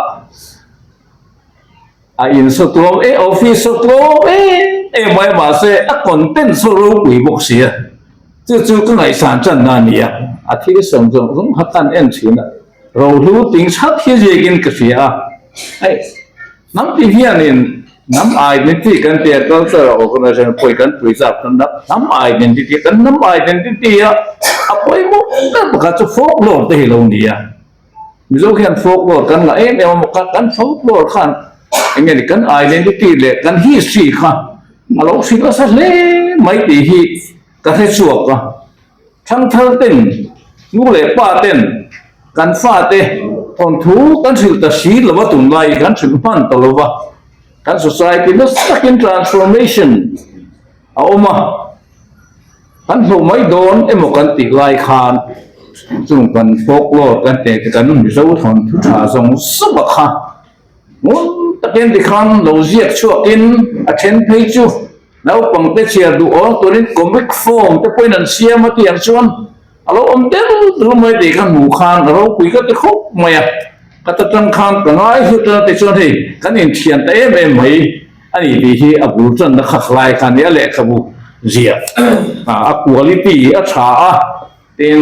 A in saw tlawm e, office saw tlawm em em mai mahse a content saw ropui bawk si a, chu chu ka ngaihsan tanna a ni a, a thil sawm zawng zawng kha kan en thin a, rohlu ting chhat hi ziakin ka hria a, hei hnam ti hianin hnam identity kan ti a, cultural organization pawi kan pui chak chuan hnam identity kan hnam identity a a pawimawh ber pakhat chu folklore te hi lo ni a. Mizo hian folklore kan ngah em em a maw kan folklore khan eng nge ni kan identity leh kan history kha a lo hrilh nasa hle mai tih hi ka hre chhuak a. Thangthar ten nu leh pa ten kan fate thawnthu kan hrilh ta si lo a tunlai kan hrilh hman ta lo va, kan society nasa takin transformation a awm a. Kan hmuh mai dawn emaw kan tih lai khan chung kan folklore kan teh te kan Mizo thawnthu tha zawng zawng a kha ngun takin tikhan lo ziak chhuakin a then phei chu naupang te chhiar duh awm turin comic form te pawhin an siam a tih ang chuan a lo awm deuh deuh mai tih kha hmuh khan a ropui ka ti khawp mai a, ka ta tang khan ka ngai hlut a tichuan hei kan inthian ta em em mai. A ni tih hi a bul tanna khak lai kha a ni a, lehkhabu ziah a quality a tha a, tin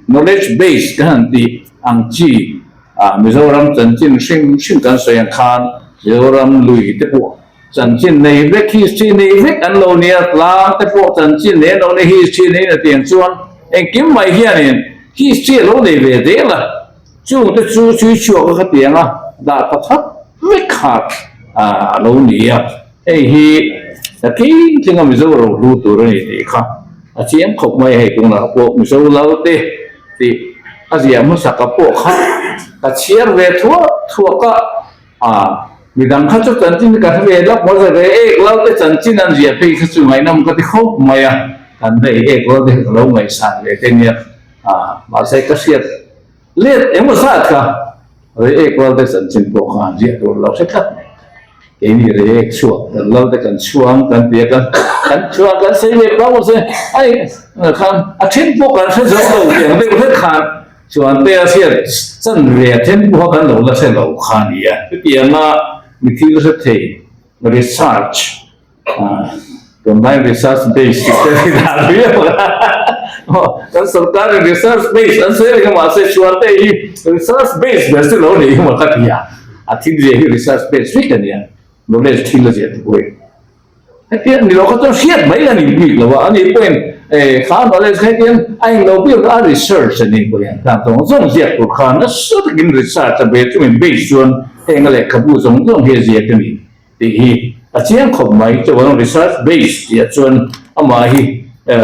knowledge base kan han tih ang chi ah Mizoram chanchin hrim hrim kan sawi ang khan Mizoram lui te pawh chanchin nei vek history nei vek an lo nia, tlang te pawh chanchin nei an lo nia history nei na tiang chuan engkim mai hianin history a lo nei ve zel a. Chungte chu chui chhuak a ka ti ang a, dah tha that vek kha a lo ni a, hei hi ka tling tling a Mizo rohlu tur a ni tih kha a chiang khawp mai a, hei tunah pawh Mizo Lalte tih a ziah hmasaka pawh kha ka chhiar ve thuak thuak a, ah midang kha chu chanchin ka hre ve lap maw ve ek Lalte chanchin an ziah phei kha chu ngaihnawm ka ti khawp mai a, kan hei ek Lalte hi ka lo ngaihsan ve te nia, ah mahse ka hriat. Let emaw zat kha Reiek Lalte chanchin pawh kha an ziah tur lo hre tlat mai. Keini Reiek chhuak kan Lalte kan chhuang kan ti a, kan kan chhuang kan sei leh pang se ai khan a then pawh kan hre zo lo tih ang deuh hlek khan chuan te a hriat chan ve a then pawh kan lo la hre lo kha a ni a. Chutianga mi thil hre thei research Tunlai research base tih te hi dah viau a, kan sorkarin research base an sawi reng a mahse Suarte hi research base ber chu lo ni emaw ka ti a, a thil zia hi research base vek a nia, knowledge thil a zia te pawhin hetiang ni lo kha chuan hriat mai a ni bik lo a, ani pawhin kha knowledge kha hetiang a englo bik a research a ni pawhin khan zawng zawng ziak tur khan nasa takin research a be chungin base chuan heng a lehkhabu zawng zawng hi a ziak a ni. Tih hi a chiang khawp mai. Chuvang research base tih ah chuan amah hi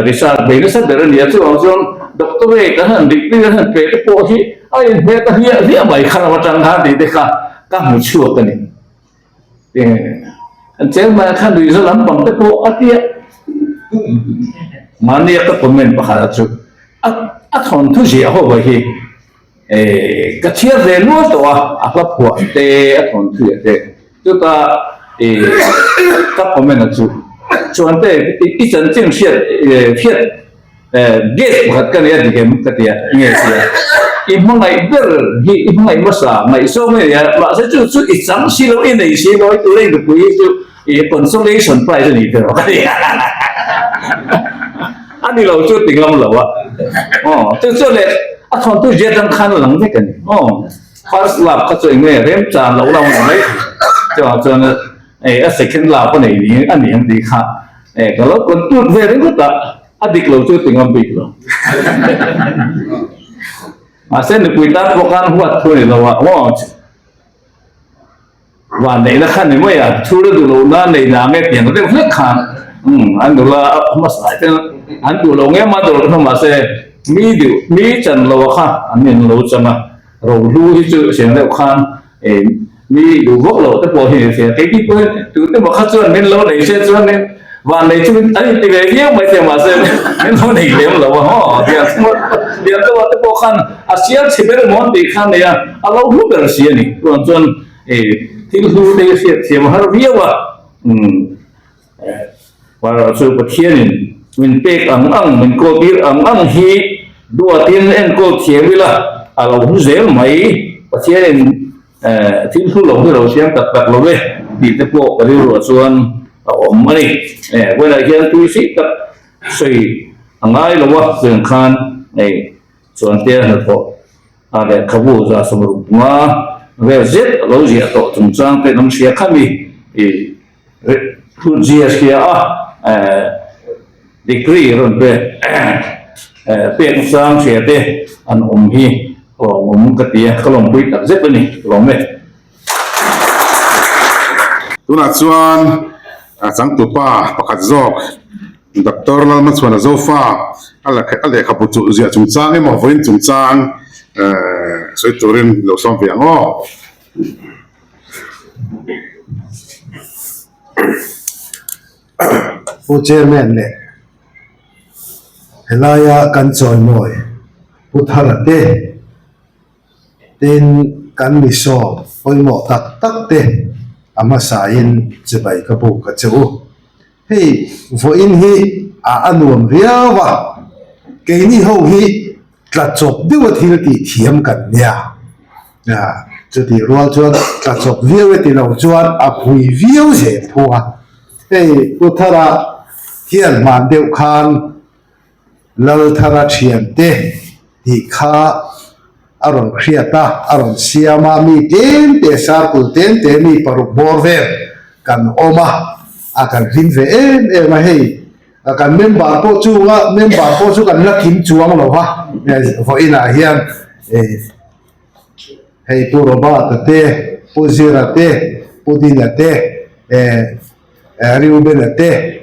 research bei nasa ber a ni a, chuvang chuan doctorate an han degree an han pe te pawh hi a inhmeh ta hliah hliah mai kha lam atang khan tih te kha ka hmu chhuak a ni. An chairman khan nuihza lampang te pawh a tia mahnia ka comment pakhat a chu a thawnthu ziah ho hi Eh, ka chhiar ve lual tawh a, a hla phuah te, a thawn thuiah te, chutah eh ka comment a chu chuan te i chanchin hriat eh hriat eh guest pakhat ka nei a dik em ka ti a, nge tia i hmangaih ber hi i hmangaih hmasa ngaihzawng i nei a, mahse chu chu i chang si lo i nei si lo i tuna i nupui hi chu i consolation prize a ni tiraw ka ti a. A ni lo chu ti ngam lo a, aw chu chu leh a thawntu zia atang khan a lang vek a ni, aw first love kha chu eng nge remchan loh la awm mai chuvang chuan eh a second love a nei ni a ni ang tih kha eh ka lo conclude ve ringawt a, a dik lo chu ti ngam bik lo. Mahse nupui tan pawh khan huat thu a ni lo a, aw. Van neihna kha ni mai a, chhur a duh loh na nei na nge tiang deuh hlek khan umm an duh la a hmasa te an duh lo nge mah duh loh mahse mi duh mi chan lo a kha an in lo chang a, rohlu hi chu siang deuh khan eh Mi duh vak loh te pawh hi ni se, keini pawhin tute maw kha chuan min lo nei se chuanin van nei chu an inti ve viau mai thei mahse min lo nei lem lo a haw Lianchauha te pawh khan a sial chhe ber emaw an tih kha a nei a, a lo hlu ber si a ni. Chuan chuan thil hlu te hi hriat thiam a har viau a. Erawh chu Pathianin min pek ang ang, min kawltir ang ang hi duatin enkawl thiam ila a lo hmu zel mai. Pathianin thil hlu lo hi lo siam tak tak lo e tih te pawh ka rilruah chuan a awm a ni. Vawiinah hian tui si tak sawi a ngai lo a, chuan khan hei Chuantea hnathawh a lehkhabu 165 vel zet a lo ziah tawh chungchang te kan hria khami i Hlutzia hria a degree rawn pe pek chang hria te an awm hi lawmawm ka ti a, ka lawmpui tak zet a ni, ka lawm e. Tunah chuan changtupa pakhat zawk Doctor Lalmachhuana Zofa a lehkhabu chu ziah chungchang emaw vawiin chungchang sawi turin lo sawm ve ang aw. Pu Chairman leh helaia kan chawimawi Pu Thara te tin kan misawm pawimawh tak tak te a hmasain chibai ka buk a che u. Hei vawiin hi a a nuam riau a, keini ho hi tla chawp deuha thil tih thiam kan nia. Chutih rual chuan tla chawp viau e ti lo chuan a phui viau zel thung a. Hei Pu Thara hian hman deuh khan Lalthara thiante tih kha a rawn hriat a, a rawn siam a, mi tlem te circle tlem te mi paruk bawr vel kan awm a, a kan hlim ve em em a hei kan member pawh chunga member pawh chu kan la kim chuang lo va vawiinah hian hei Pu Robert-a te, Pu Zira te, Pu Dina te, Reuben-a te.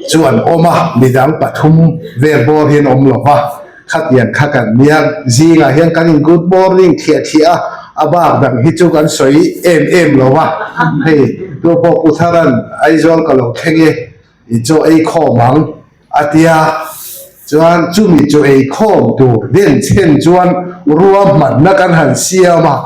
chu an awm a, midang pathum vel bawr hian awm lo va, khatiang kha kan nia, zingah hian kan in good morning thliah thliah a, a bak dang hi chu kan sawi em em lo va, hei tu pawh Pu Tharan Aizawl ka lo thleng e, i chaw ei khawm ang a tia, chuan chumi chaw ei khawm tur den chhen chuan ruahmanna kan han siam a,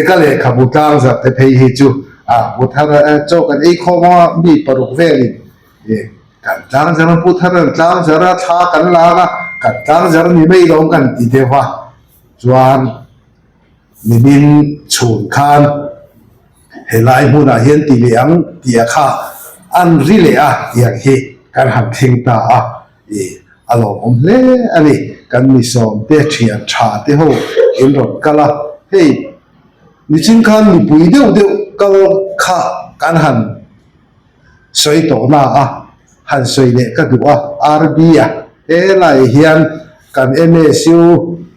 ka lehkhabu tlangzarh te phei hi chu a Pu Thara chaw kan ei khawm a, mi paruk velin E, kan tlang zar a Pu Thar an tlang zar a, thla kan lak a, kan tlang zar ni mai lo kan ti deuh a, chuan nimin chhun khan helai hmunah hian ti leh ang tih a kha an ri leh a tiang hi kan han thleng ta a, e, a lawmawm hle a ni, kan misawm te thian tha te ho in rawn kal a, hei nichin khan mipui deuh deuh kal kha kan han. Sawi tawh na a, han sawi leh ka duh a, RB a helai hian kan MSU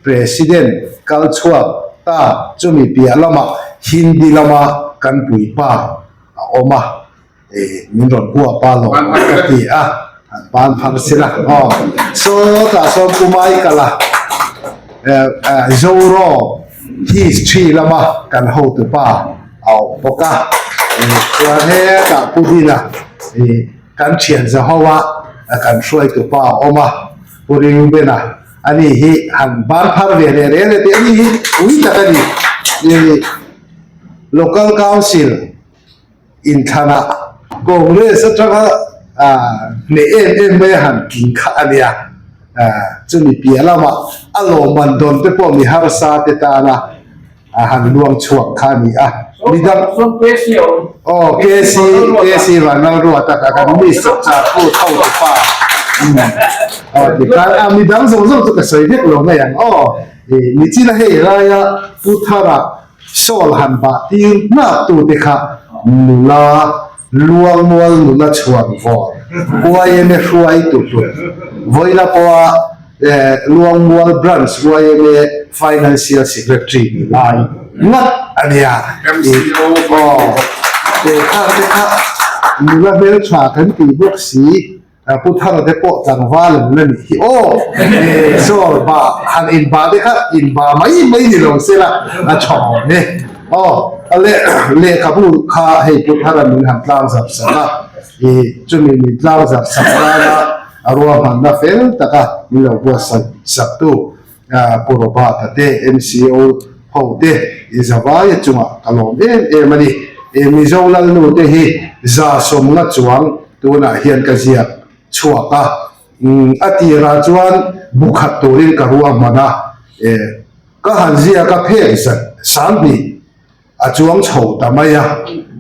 President kal chhuak ta chumi piah lamah Hindi lama kan puipa a awm a, eh min rawn huap a lawm ka ti a, han ban phar sila aw. Sawtah sawn Pu Michael a Zoro History lama kan hotupa a awm bawk a, chuan hetah Pu Dina ih kan thian za ho a kan hruaitu pa a awm a, Pu Reuben-a ani hi han ban phar ve leh reng e tih ani hi pui tak a ni, ih Local Council inthlanah Congress atanga hneh em em mai a han tling kha a nia, chumi piah lamah a lawmman dawn te pawh mi harsa te tana a han luang chhuak kha a ni a, midang aw KC KC Vanlalruata kha kan miss chawp char pu tho te pa aw tikhan a midang zawng zawng chu ka sawi vek lo mai ang aw ih nichina hei laia Pu Thara Sawl han bah tir nghak tu te kha nula Luangmual nula chhuan vawr YMA hruai tu hlut vawiina pawha Luangmual Branch YMA Financial Secretary ni lai ngat a nia. Aw kha te kha nula hmeltha kan tih bawk si. Pu Thara te pawh tlangval an la nih hi aw. Saw ba han in ba te kha in ba mai mai ni lo se la a tha awm e. Aw. Lehkhabu kha hei Pu Thara min han tlang zarh sak a, ih chumi min tlang zarh sak nana a ruahmanna fel taka min lo buatsaih saktu Pu Robert-a te, MCO ho te i zavaia chungah ka lawm em em a ni. Mizo Lalnu te hi 150 chuang tunah hian ka ziak chhuak a, a tirah chuan bu khat turin ka ruahman a, Ka han ziak a phek zat 2000 a chuang chho ta mai a,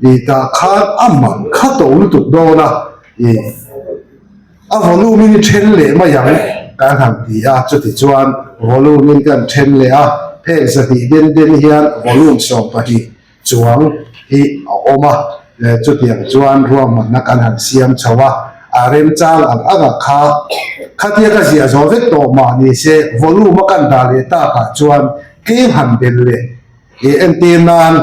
i tah khan a man kha to lutuk dawn a, i a volume in i then leh mai ang kan han ti a, chuti chuan volume in kan then leh a, phek 200 den den hian volume 12 chuang hi a awm a, chutiang chuan ruahmanna kan han siam chho a, a remchang ang anga kha khatia ka ziah zawh vek tawh mah ni se volume a kan dah leh takah chuan tlem han bel leh i entir nan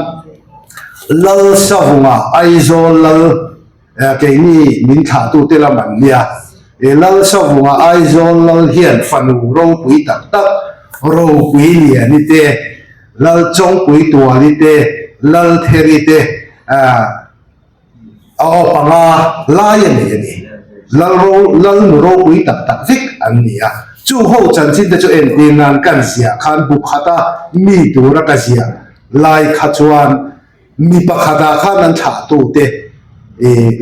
Lal Savunga Aizawl Lal keini min thlahtute lam an nia, Lal Savunga Aizawl Lal hian fanu ropui tak tak ropui liani te Lal Chawngpui Tuali te, Lal Theri te a aw panga lai a nei a ni. Lal ro, Lal nu ropui tak tak vek an ni a. Chu ho chanchin te chu entir nan kan ziah khan bu khata mi tura ka ziah lai kha chuan mi pakhatah khan an thlahtute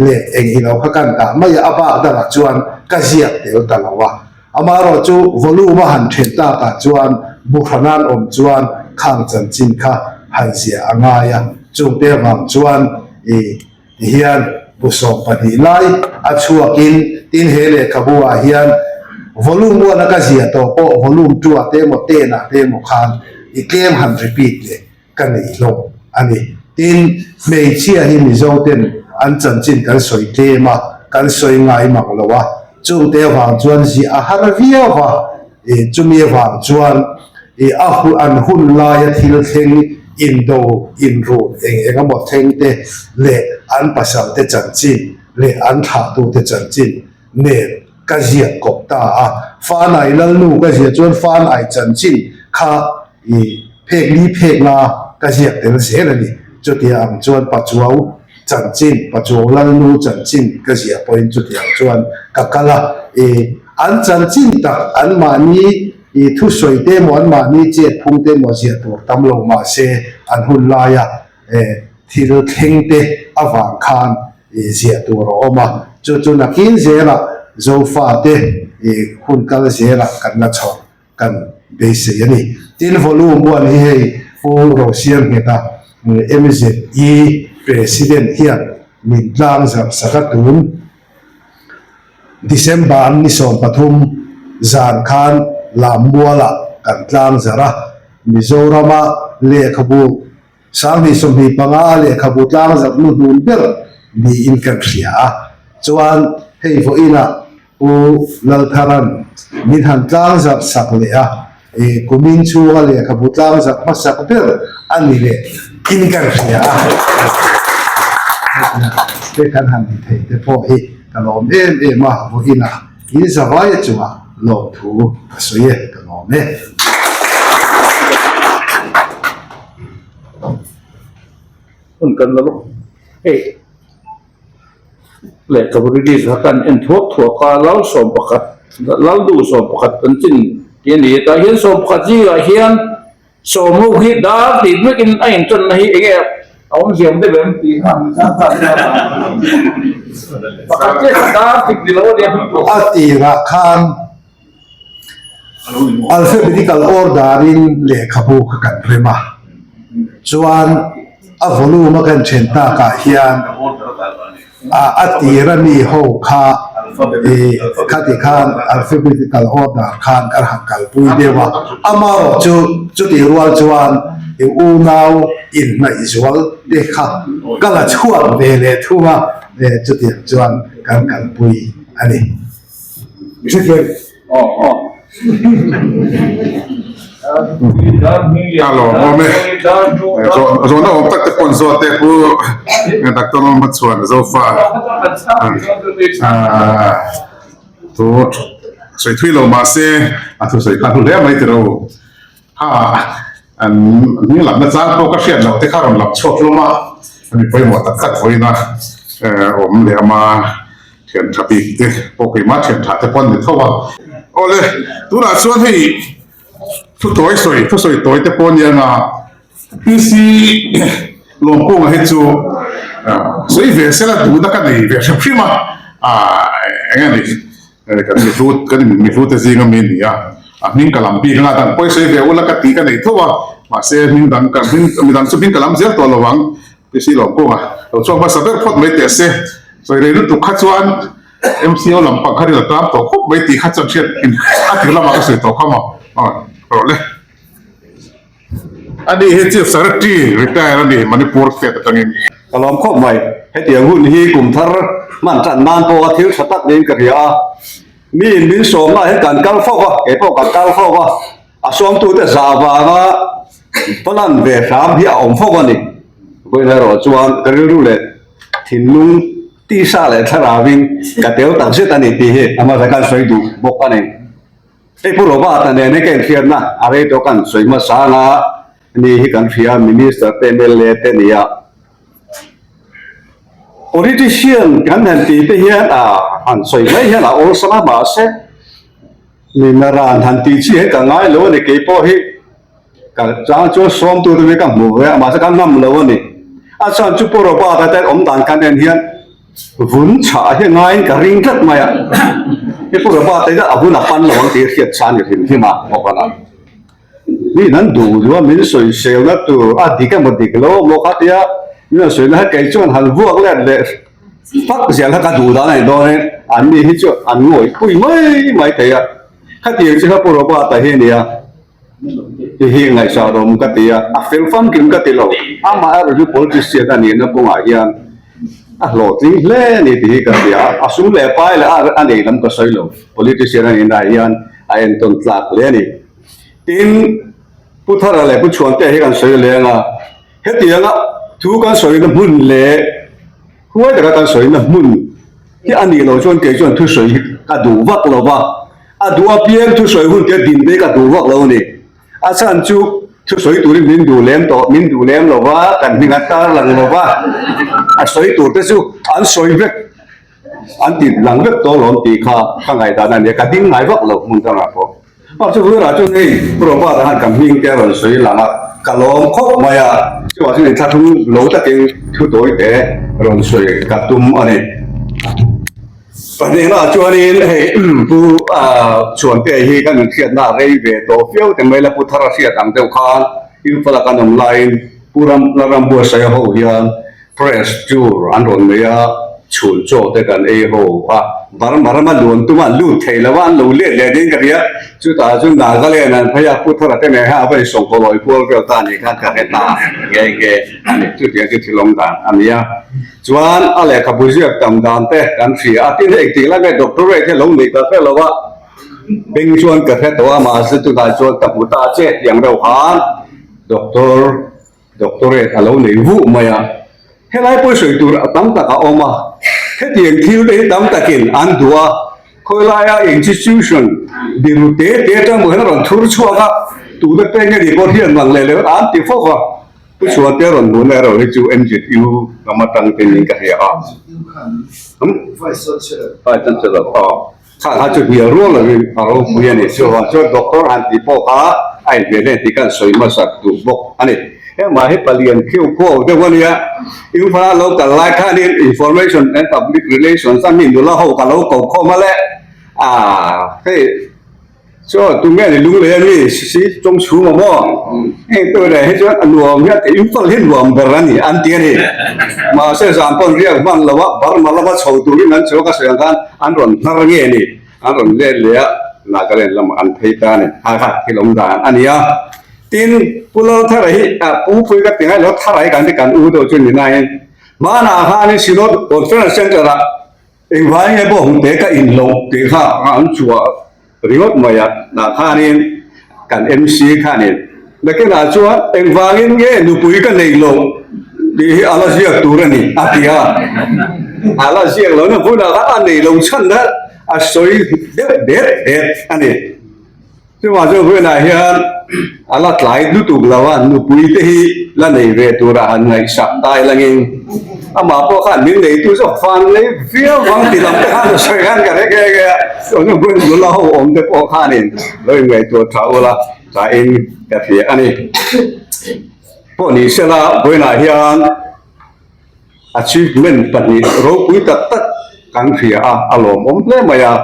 leh eng ilo kha kan dah mai a, a bak dangah chuan ka ziak tel ta lo a. Amaherawh chu volume a han then takah chuan Buhranan awm chuan khang chanchin kha han ziah a ngai a, chungte avang chuan i tihian bu 12 lai a chhuakin tin he lehkhabu ah hian volume one a ka ziah tawh pawh volume two ah te emaw ten ah te emaw khan i tlem han repeat leh ka nei hlawm a ni. Tin, hmeichhia hi Mizo ten an chanchin kan sawi tlem a, kan sawi ngai mang lo a, chungte avang chuan ziah a har viau va, ih chumi avang chuan ih a hu an hun laia thil thleng indo inrun eng eng emaw thleng te leh an pasal te chanchin leh an thlahtute chanchin nen ka ziak kawp ta a. Fanai Lalnu ka ziah chuan Fanai chanchin kha I phek li phek la ka ziak tel zel a ni. Chutiang ang chuan Pachuau chanchin, Pachuau Lalnu chanchin ka ziah pawhin chutiang chuan ka kal a. I an chanchin tak anmahni i thusawi te emaw anmahni chet phung te emaw ziah tur tam lo mah se an hun laia thil thleng te avang khan i ziah tur a awm a. Chu chu nakin zelah Zofate i hun kal zelah kan la chho kan beisei a ni. Tin, volume one hi hei Pu Rosiam Ngheta MZE President hian min tlang zarh sak a tun December ni 13 zan khan Lammualah kan tlang zarh a, Mizorama lehkhabu 2025 a lehkhabu tlang zarh nu hnun ber niin kan hria a, chuan hei vawiinah Pu Laltharan min han tlang zarh sak leh a, i kumin chhunga lehkhabu tlang zarh hmasak ber a ni leh in kan hria a, te kan han ti thei te pawh hi ka lawm em em a, vawiinah in zavaia chungah lawmthu ka sawi e, ka lawm e. Hun kan la lawk hei. Lehkhabu release kha kan en thuak thuak a, lal 11, lal duh 11 kan chin tih a ni. Tah hian 11 zingah hian sawm ho hi dar tih vekin a intanna hi eng nge a awmzia awm deuh em tih kha pakhat chiah kha dar tik ni lo a nia. A tirah khan Alphabetical order in lehkhabu kha kan rem a, chuan a volume a kan then takah hian a tir a mi ho kha ih khati khan alphabetical order khan kan han kalpui deuh a, amaherawh chu chutih rual chuan i unau inhnaih zual te kha ka la chhuak ve leh thung a, chutiang chuan kan kalpui a ni. A lawmawm e. Zawhna awm tak te pawh zawt e Pu Doctor Lalhmachhuan Zofa thu sawi thui lo mahse a thusawi kha hlu hle mai tiro. Ha. An hming lamna chang pawh ka hriat loh te kha rawn lam chhuak hlawm a, mi pawimawh tak tak vawiina awm leh ama thian tha bik te pawh keimah thian tha te pawh an ni tho a. Awle, tunah chuan hei thu tawi sawi thu sawi tawi te pawh a nia nga PC Lawmkunga hi chu sawi ve sela duhna ka nei ve hrim hrim a, eng nge ni Kan mihlu kan mihlu te zinga mi a ni a, a hming ka lam bik anga dang pawi sawi ve ula ka tih ka nei tho a, mahse hming dang ka hming mi dang chu hming ka lam zel tawh lo ang ti si lo kawng a, lo chhuak hmasa ber phawt mai teh se, sawi rei lutuk kha chuan MCO lam pang kha ril a tam tawh khawp mai tih kha chuan hriat a tir lamah ka sawi tawh kha maw rawh le. A ni hi Chief Secretary retire a ni Manipur state atangin. Ka lawm khawp mai. Hetiang hun hi kum thar hman tan nan pawha thil tha tak niin ka hria a. Miin min sawmna ah hian kan kal fo va, kei pawh kan kal fo va, a sawmtute zah vanga va lan ve hram hi a awm fo a ni. Vawiin erawh chuan ka rilru leh thinlung tisa leh thlarauin ka tel takzet a ni tih hi a hmasa khan sawi duh bawk a ni. Hei Pu Robert-a nen hi ka inhriatna a rei tawh kan sawi hmasa anga ni hi kan hria Minister te mla te nia. Politician kan han tih te hian a han sawi mai hian a awlsam a mahse mi naran han tih chi hi ka ngai lo a ni keipawh hi. Ka chang chuan sawmtu te hi ka hmu ve a, mahse ka ngam lo a ni. A chhan chu Pu Robert-a te awm dan kan en hian vun chhah hi ngaiin ka ring tlat mai a. He Pu Robert-a hian a vun a pan lo ang tih hriat chhan ni hrim hrim a bawk a. Miin an duh duh a, min sawiselna tur a dik emaw dik lo emaw kha tia min rawn sawina kha kei chuan han vuak let leh fak zel kha ka duh dan a ni dawn in an ni hi chu an ngawih pui mai mai thei a. Khatiang chu kha Pu Robert-a hi a ni a. Ti hi ngaihsah rawm ka ti a, a fel famkim ka ti lo. Amah erawh chu politician a nihna kawngah hian a hlawhtling hle a ni tih hi ka hria a, a sum leh pai leh a nei lam ka sawi lo. Politician a nihna ah hian a entawn tlak hle a ni. Tin, Pu Thara leh Pu Chhuantea hi kan sawi leng a, hetianga thu kan sawina hmun leh huai taka kan sawina hmun hi a nih loh chuan kei chuan thusawi hi ka duh vak lo va. A duh apiang thusawi hun te din te ka duh vak lo a ni. A chhan chu thusawi turin min duh lem tawh, min duh lem lo va, kan hming an tar lang lo va, a sawi tur te chu an sawi vek, an ti lang vek tawh alawm tih kha ka ngaihdan a ni a, ka ding ngai vak lo hmun dangah pawh. Mahse Vura chuan hei Pu Robert-a khan ka hming te a rawn sawi lang a, ka lawm khawp mai a, chuvang chuan inthlahrung lo takin thu tawi te rawn sawi ka tum a ni. Pahnihna chuanin hei Pu Chhuantea hi kan inhriatna a rei ve tawh viau te mai la Pu Thara hriat ang deuh khan Imphal-a kan awm laiin Pu Ram Lalrambuasaia ho hian press tour an rawn nei a, chhun chaw te kan ei ho a, Burma rama luan tuma an lut thei lo a, an lo let leh ding ka ria, chutah chuan Nagaland an phei a, Pu Thara te nen hian a va insawngkaw kual vel ta anih khan ka hre ta nghe nghe a ni, chutiang chu thil awm dan a ni a. Chuan a lehkhabu ziak tam dan te kan hria a, tin hei engtik lai nge doctorate hi a lo neih ta hre lo a, beng chuan ka hre tawh a, mahse tunah chuan ka hmu ta che tiang deuh khan doctor doctorate a lo nei vuh mai a, helai pawh sawi tur a tam tak a awm a, hetiang thil te hi tam takin an duh a, khawilaia institution biru te te atang pawh hian a rawn thur chhuak a, tuna peng nge ni pawh hian mang leh leh an ti fawk a. Pu Chhuate rawn hmuhna erawh hi chu MZU lam atang te niin ka hria a. Vice Chancellor aw. Kha kha chu hnial rual lovin a ropui a ni. Chuvang chuan Doctor han tih pawh kha a inhmeh hle tih kan sawi hmasak duh bawk a ni. Hengmah hi palian khiu khuau deuh a nia. Imphal a lo kal lai khanin Information and Public Relations a mi nula ho ka lo ko khawm a le. Aa hei. Chaw tu nge ni lunglei a mi si chawng chhung a maw? Heng tu leh hi chuan a nuam hian ka Imphal hi nuam ber a ni an ti a ni. Mahse zan pawn riak hman lo a, Burma lama chho turin an chhuak a sawi ang khan an rawn hnar nge ni, an rawn let leh a, Nagaland lamah an phei ta a ni. Ha kha thil awm dan a ni a. Tin, Pu Lalthara hi a pu pui ka ti ngai lo, Thara hi kan ti kan u deuh chu ni nain hmanah khanin Synod Conference Centre-ah Engvai nge pawh hmu te ka in loh tih kha an chhuah ringawt mai a, tah khanin kan MC khanin nakinah chuan engvangin nge nupui ka neih loh tih hi a la ziak tur a ni a ti a, a la ziak lohna hmunah khan a neih loh chhan kha a sawi deuh det det a ni. Chuvang chuan vawiinah hian. A la tlai lutuk lo a, nupui te hi la nei ve tura han ngaihsak ta ilangin amah pawh khan min neitu zawk fan lei viau vang ti lam te khan a sawi khan ka hre nghe nghe a, chuan hun nula ho awm te pawh khanin lo inngaihtuah tha ula thain ka hria a ni. Pawh ni sela vawiinah hian. Achievement pahnih ropui tak tak kan hria a, a lawmawm hle mai a.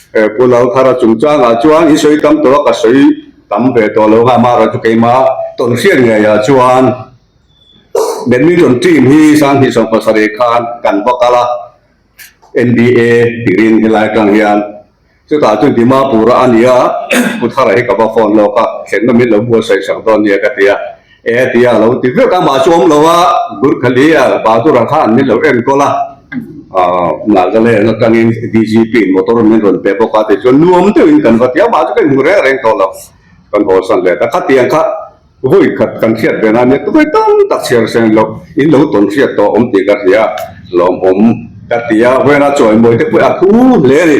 Pu Lalthara chungchangah chuan i sawi tam tawh a, ka sawi tam ve tawh lo nga, amaherawhchu chu keima tawn hriat ngeiah chuan badminton team hi 2017 khan kan va kal a, NBA tirin helai atang hian chutah chuan Dimapur a nia, Pu Thara hi ka va phone lawk a, thlenna min lo buatsaih sak dawn nia ka ti a, e tia a lo ti vek a, mah chu awm lo a, Gurkhali a Bahadura khan min lo enkawl a, Nagaland atangin DGP in motor min rawn pe bawk a tichuan nuam deuhin kan va ti a, mah chu ka inhmu reng reng tawh lo, kan haw san leh ta, khatiang kha Vawi khat kan hriat ve nan nia vawi tam tak chhiar seng lo in lo tawn hriat tawh awm tih ka hria lawmawm ka ti a, vawiina chawimawi te pawh a thu hle a ni.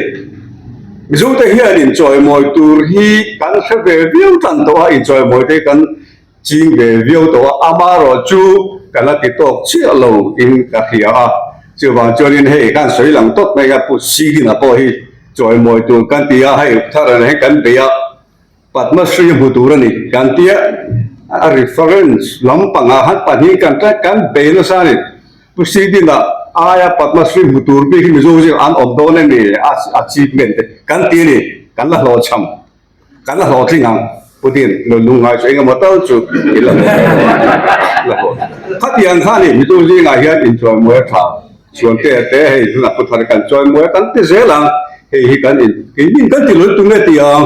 Mizo te hian in chawimawi tur hi kan hre ve viau tan tawh a, in chawimawi te hi kan ching ve viau tawh a, amaherawh chu ka la ti tawk chiah lo in ka hria a, chuvang chuanin hei khan sawi lang tawp mai a Pu Sihina pawh hi chawimawi tur kan ti a, hei thar hian kan bei a. Padma Shri hmu tur a ni kan tia a reference lampangah han pahnih kan tlai kan bei nasa a ni. Pu Sidin-a aia Padma Shri hmu tur bik hi Mizo zingah an awm dawn em ni a achievement te kan ti a ni, kan la hlawhchham, kan la hlawhtling ang Pu Din lo lungngai chu engemaw tal chu i la hlawh. Khatiang kha a ni Mizo zingah hian inchawimawi a tha. Chuan te te hei tunah pu thar kan chawi mawi a kan ti zel ang, hei hi kan in keini kan ti lawih tum e ti ang,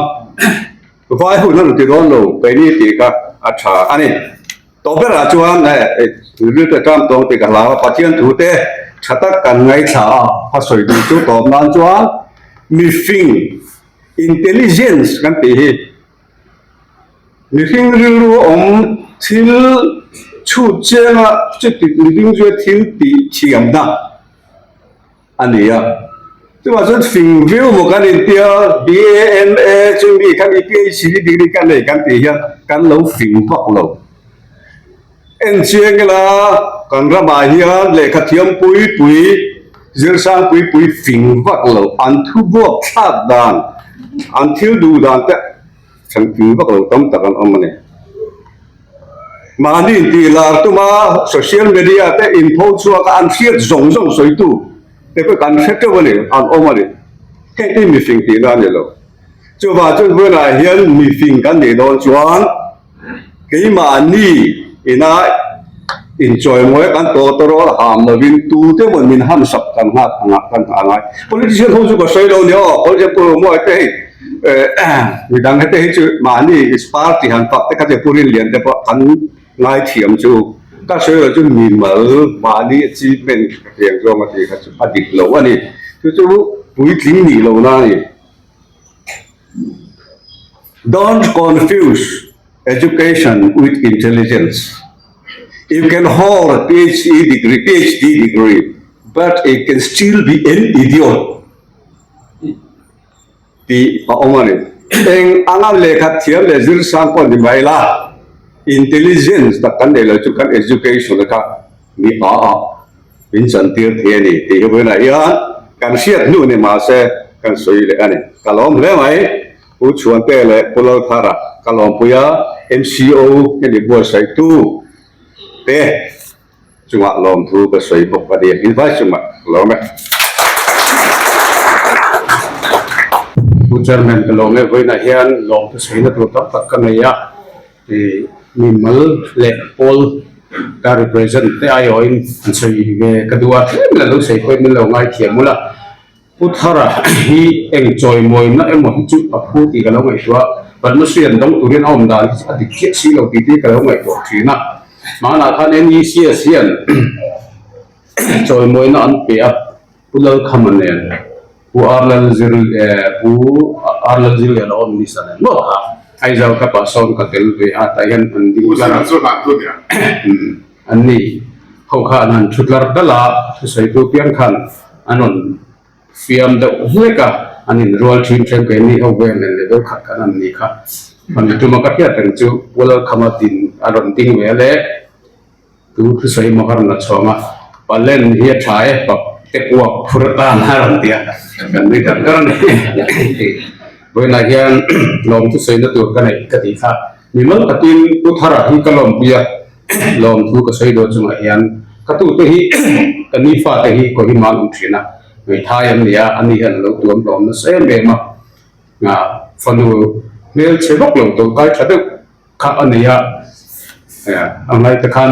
vai hun a rawn ti dawn lo keini tih kha a tha a ni. Tawh berah chuan rilru te ṭam tawng tih ka hlau a, Pathian thu te tha tak kan ngaithla a, a sawi duh chu tawp nan chuan mifing, intelligence kan tih hi, Mihring rilru awm thil chhut chianga chuti mihring chu thil tih thiamna a ni a. Chuvang chuan fing viau maw kan intia BA, MA chu mi kha mi PhD degree ka nei kan tih hian kan lo fing vak lo. En chiang ila kan ramah hian lehkha thiam pui pui, zirsang pui pui fing vak lo an thu buak thlak dan, an thil duh dan te Chhan fing vak lo tam tak an awm a ni. Mahni intih lar tuma social media te inpho chhuak a an hriat zawng zawng sawitu te pawh kan hre teuh a ni, an awm a ni. Heng hi mifing tihna a ni lo. Chuvang chuan vawiinah hian mifing kan nih dawn chuan Keimahni ina inchawimawi a kan tawh tawrawl ham lovin tute maw min hamsak kan nghak ang ah kan nghah a ngai. Politician ho chu ka sawi lo nia aw, politician pu Romawi te hei midang te hi chu mahni party han fak te kha chu pu Rinlian te pawh an ngaithiam chu ka sawi lo chu mimal mahni achievement ka hriang zawng a tih kha chu a dik lo a ni. Chu chu puitling nih lohna a ni. Don't confuse education with intelligence. You can hold a PhD degree, PhD degree, but you can still be an idiot. Tih a awm a ni. Eng anga lehkha thiam leh zir sang pawh ni mai la, intelligence tak kan neih loh chu kan education kha mi a a min chantir thei a ni tih hi vawiinah hian kan hriat hnu ni mahse kan sawi leh a ni. Ka lawm hle mai. Pu Chhuante leh Pu Lalthara ka lawmpui a, MCO hemi buatsaihtu te chungah lawmthu ka sawi bawk a ni. Invai chungah ka lawm e. Pu Chairman ka lawm e, vawiinah hian lawmthu sawina tur tam tak ka nei a, mi mal leh pawl ka represent te aiawhin an sawi ve ka duh a, tlem la lo sawi pawhin min lo ngaithiam ula. Pu Thara hi eng chawimawina emaw hi chu a phu tih ka lo ngaihtuah a, Padma Shri an dawng turin a awm dan hi chu a dik chiah si lo tih te hi ka lo ngaihtuah thin a. Hmanah khan NECS hian chawimawina an pe a, Pu Lalkhama nen, Pu Ar Lalzir Pu Ar Lalzirliana aw Minister nen ngawt kha Aizawl Cup ah sawn ka tel ve a, tah hian an ding tlar a. An ni ho kha an han thu tlar dal a, thusawitu piang khan an rawn fiam deuh hlek a, an inrual thin ṭhen keini ho vel nen level khat khan an ni kha. Hman tuma ka hriat reng chu Pu Lalkhama din a rawn ding ve le. Tu thusawi maw ka rawn la chhuang a, Palen hi a tha e, pap te kuak phur atan a rawn ti a, kan nui dar dar a ni. Vawiinah hian lawm thusawina tur ka neih ka tih kha mimal takin Pu Thara hi ka lawmpui a, lawmthu ka sawi dawn chungah hian ka tute hi ka ni fate hi Kohima an awm thin a, hmeithai an ni a, ani hian a lo tuam hlawm nasa em em a, fanu hmelchhe vak lo tawlhkai tha deuh kha a nei a, a ngai te khan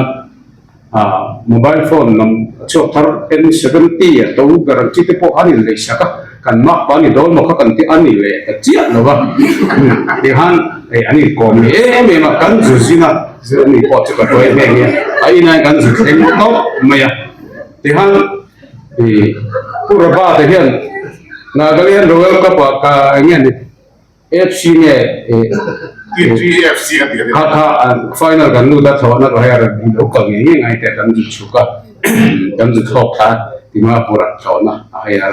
mobile phone lam a chhuak thar N 70 a to ber ang chi te pawh khan in lei sak a, kan mak pa a ni dawn maw kha kan ti a ni leh ta chiah lo va, tikhan hei an inkawm leh em em a, kan zu zin a, ani pawh chu ka hruai nghe nghe a, a inah kan zu thleng tawp mai a, tikhan ih Pu Raba te hian Nagaland Royal Cup ah ka eng nge ni. FC nge TGFC a ti a ni. Kha kha final kan lut a thlawhna ka hei a rawn in lo kal ngei ngei ngai teh kan zu chhuk a kan zu thlawk thla Dimapur ah thlawhna a hei a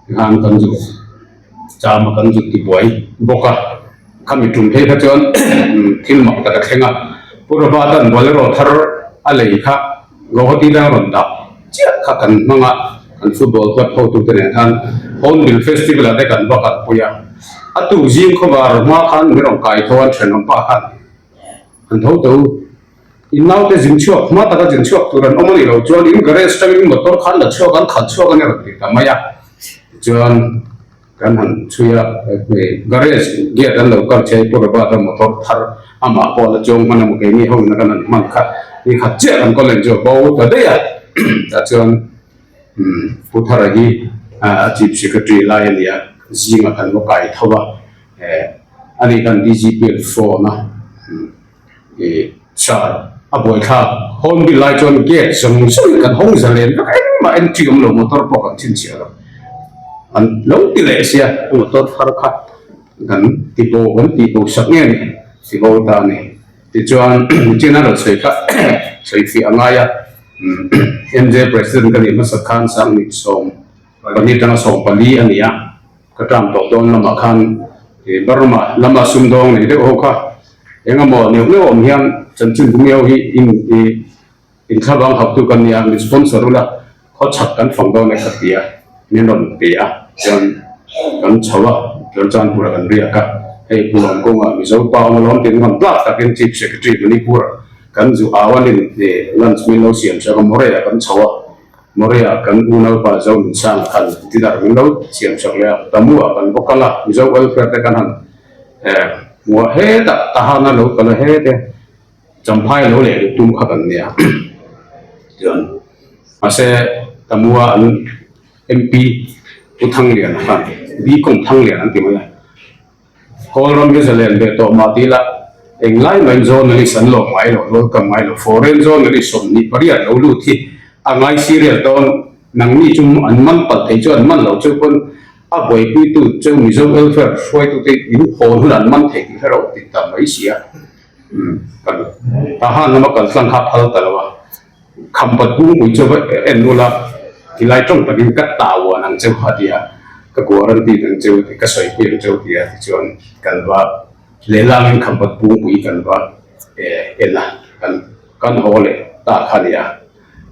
tikhan kan zu cham a kan zu tibuai bawk a khami tum phei kha chuan thil mak tak a thleng a Pu Robert-a'n Bolero thar a lei kha Guwahati dang rawn dah chiah kha kan hmang a, kan football club hotute nen khan Hornbill Festival ah te kan va kalpui a. A tuk zing khawvar hma khan min rawn kai tho a, an thenawm pa khan an tho tho. In naute zin chhuak hma taka zin chhuak tur an awm a nih loh chuan in garage tangin motor khan la chhuak an khalh chhuak a ni rawn ti ta mai a. Tichuan. Kan han chhui a, garage gate an lo kal che Pu Robert-a motor thar amah pawh la chuang hman emaw keini ho ina kan han hman kha ni khat chiah kan kawl en chu a bo ta daih a, tah chuan Pu Thara hi a Chief Secretary lai a ni a, zingah kan va kai tho a, ani khan DGP an phone a. Sir, a buaithlak Hornbill lai chuan gate zawng zawngin kan hawng zalen vek a, engmah entry awm lo motor pawh kan chhinchhiah lo. An lo ti leh sia, a motor thar kha kan ti bo kan tih bo sak nge ni, ti bo ta a ni. Tichuan China rawn sawi kha sawi fiah a ngai a, MJ President ka nih hmasak khan Sanghnih 12 atanga 14 a ni a. Ka tang tawh dawn lamah khan Burma lama sumdawng nei deuh ho kha eng emaw neuh neuh awm hian chanchin bung ho hi in i inthlavang hauhtu kan nia min sponsor ula khaw chhak kan fang dawn e ka ti a min rawn pe a chuan kan chho a Churachandpur ah kan riak a hei Pu Lawmkunga Mizo pa awm alawm tin ngam tlak takin Chief Secretary Manipur kan zu au anin lunch min lo siam sak a Moreh ah kan chho a. Moria kan unaupa Zo Nunsanga khan dinner min lo siam sak leh a, Tamu-ah kan va kal a, Mizo welfare te kan han hmu a, hetah Tahana lo kal a, hete Champhai lo leh luh tum kha kan nia. Chuan mahse Tamu-a an MP Pu Thangliana khan Bcom Thanglian an ti mai a. Kawl ram hi zalen ve tawh mah tih lah englai maiin journalist an lawm ngai lo, welcome ngai lo. Foreign journalist 28 lo lut hi a ngai serious dawn. Nangni chu an man palh thei chu an man lo cheu pawn a buaipuitu cheu Mizo welfare hruaitute in hawn hun an man thei tih hre lo ti ta mai si a. Kan Tahan lama kal tlang kha a phal ta lo a. Khampat bungpui chu va en ula, tilai tawng takin ka tauan ang cheu a ti a, ka guarantee ang cheu ti, ka sawipui ang cheu ti a tichuan kan va lehlangin Khampat bungpui kan va en a, kan kan haw leh ta kha a ni a.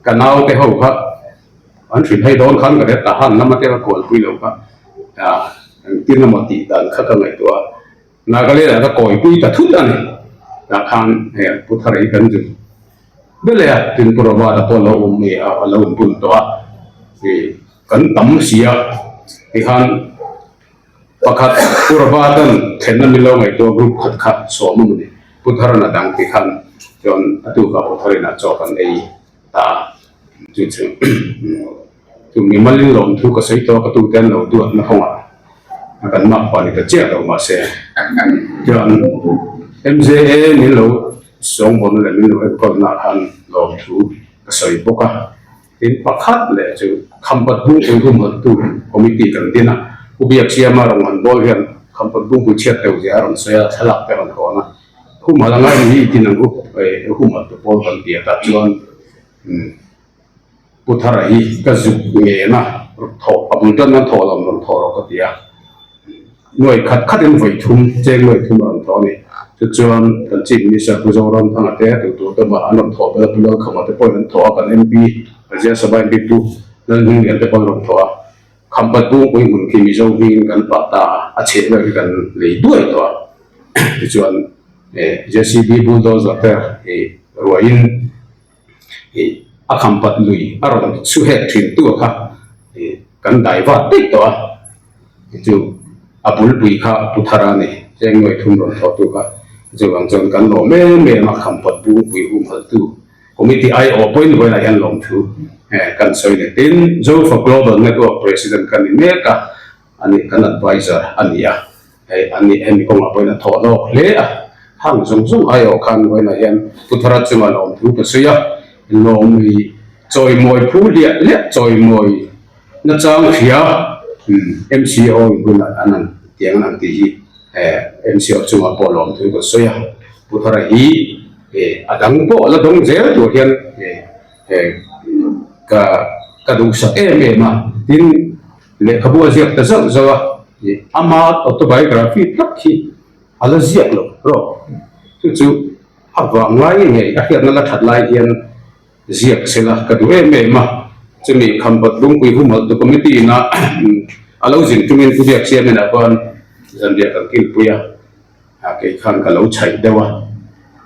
Ka naute ho kha an hrilh hei dawn khan ka ret ta han lama te ka kualpui lo kha, engtin emaw tih dan kha ka ngaihtuah a. Nagaland ah ka kawipui ta thut a ni. Tah khan hei Pu Thara hi kan zuk ber leh a, tin Pu Robert-a pawh lo awm ngei a, a lo inbun tawh a, ih kan tam si a, tikhan pakhat Pu Robert-a'n thlenna min lo ngaihtuah group khat kha sawm a ni. Pu Thara'n a dang tikhan chuan a tukah Pu Thara inah chaw kan ei ta a, chu chu chu mimalin lawmthu ka sawi tawh a, ka tute an lo duatna kawngah a kan mak pah ni ta chiah lo mahse chuan MJA min lo sawngbawn leh min lo enkawlna ah khan lawmthu ka sawi bawk a, tin pakhat leh chu Khampat Bungpui humhalhtu committee kan din a, Pu Biaksiama rawn han bawl hian Khampat Bungpui chhiat deuh zia a rawn sawi a, thlalak te a rawn hawn a. Humhalh a ngai ni hi i tin ang u, humhalh tu pawl kan ti a tah chuan Pu Thara hi ka zuk ngen a, thawh a bul tan nan thawh lo rawn thawh rawh ka ti a, nuai khat khatin vawi thum, cheng nuai thum a rawn thawh a ni. Tichuan, kan Chief Minister Pu Zoramthanga te tu tur te mah an rawn thawh belh a, Pu Lalkhama te pawhin an thawh a, kan MP, Rajya Sabha MP Pu Lalhmingrian te pawh an rawn thawh a. Khampat Bungpui hmun khi Mizo hmingin kan pah ta a, a chheh vel khi kan lei duai tawh a. Tichuan, JCB bulldozer te ruaiin Ih a khampat lui a rawn chhu hek thin tu a kha ih kan dai vat daih tawh a, chu a bulpui kha pu thar a ni, cheng nuai thum rawn thawh tu kha chuvang chuan kan lawm em em a khampat bungpui humhalh tu committee aiawh pawhin vawiinah hian lawm thu kan sawi leh tin Zofa Global Network President ka ni mek a, a ni kan advisor a ni a. Hei a nih hemi kawngah pawhin a thawh hlawk hle a, hang zawng zawng aiawh khan vawiinah hian Pu Thara chunga lawmthu ka sawi a, lawmei chawimawi phu hliah hliah chawimawi nachang hria MCO in hunah an han tiang an han tih hi MCO chungah pawh lawmthu ka sawi a, Pu Thara hi a dang pawh la dawng zel tur hian ka ka duhsak em em a, tin Lehkhabu a ziak ta zauh zauh a, ih ama autobiography tak hi a la ziak lo rawh. Chu chu a vang lai ngei a hriatna la that lai hian ziak se la ka duh em em a. Chumi Khampat Lungpui Humhalhtu Committee ina a lo zin tumin Pu Biak Siaminah khuan zanriah kan kilpui a. A kei khan ka lo chhaih deuh a,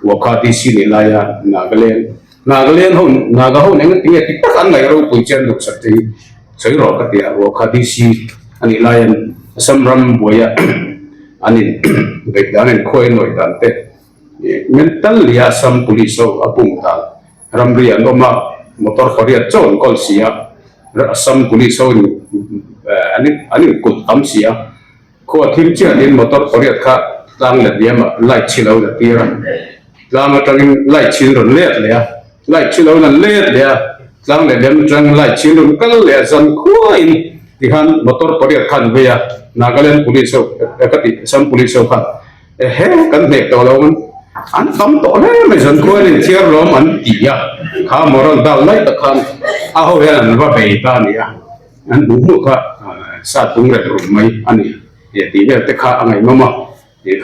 Wakha DC nih laia Nagaland, Nagaland ho, Naga ho eng enge ti tak an ngaih ropui chian duhsak te hi sawi rawh ka ti a, Wakha DC a nih laiin Assam ram buaia an in beih dan in khuai nawi dan te mental lia Assam police ho a pum dan ramri an awm a, motor pariat chaw an kawl si a, Assam police ho in an in kut tam si a. Khua thim chiahin motor pariat kha tlang let liam ah light chhi lo la tir a, tlang atangin light chhin rawn let leh a, light chhi lo nan let leh a, tlang let liam atang light chhin rawn kal leh a, zan khuain tikhan motor pariat kha an vei a, Nagaland police ho ka tih Assam police ho khan ehe kan hnek tawh lo ang an tam tawh hle mai zan khuain inthiar lawm an ti a, kha moral down lai tak khan a ho hian an va bei ta a ni a. An hmuh hmuh kha sat tung rep rum mai a ni tih vel te kha a ngaihnawm a,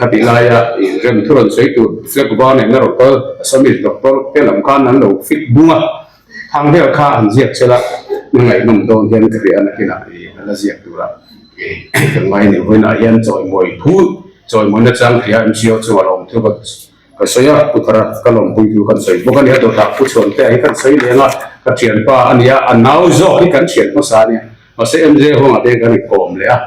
khatih laia rem thu rawn sawi tur flag var nen a rawn kal Assamese doctor te lam khan an lo fit bung a, thang vel kha an ziak chel a, a ngaihnawm dawn hian ka hria a nakinah a la ziak tura ka ngai ni. Vawiinah hian chawimawi phu chawimawi nachang hria MCO chungah la awm thu ka Ka sawi a, Pu Thara ka lawmpui chu kan sawi bawk a nia, dawtah Pu Chhuantea hi kan sawi leng a, ka thianpa a nia, a nau zawk hi kan thian hmasa a nia, mahse MJ huangah te hian kan inkawm leh a,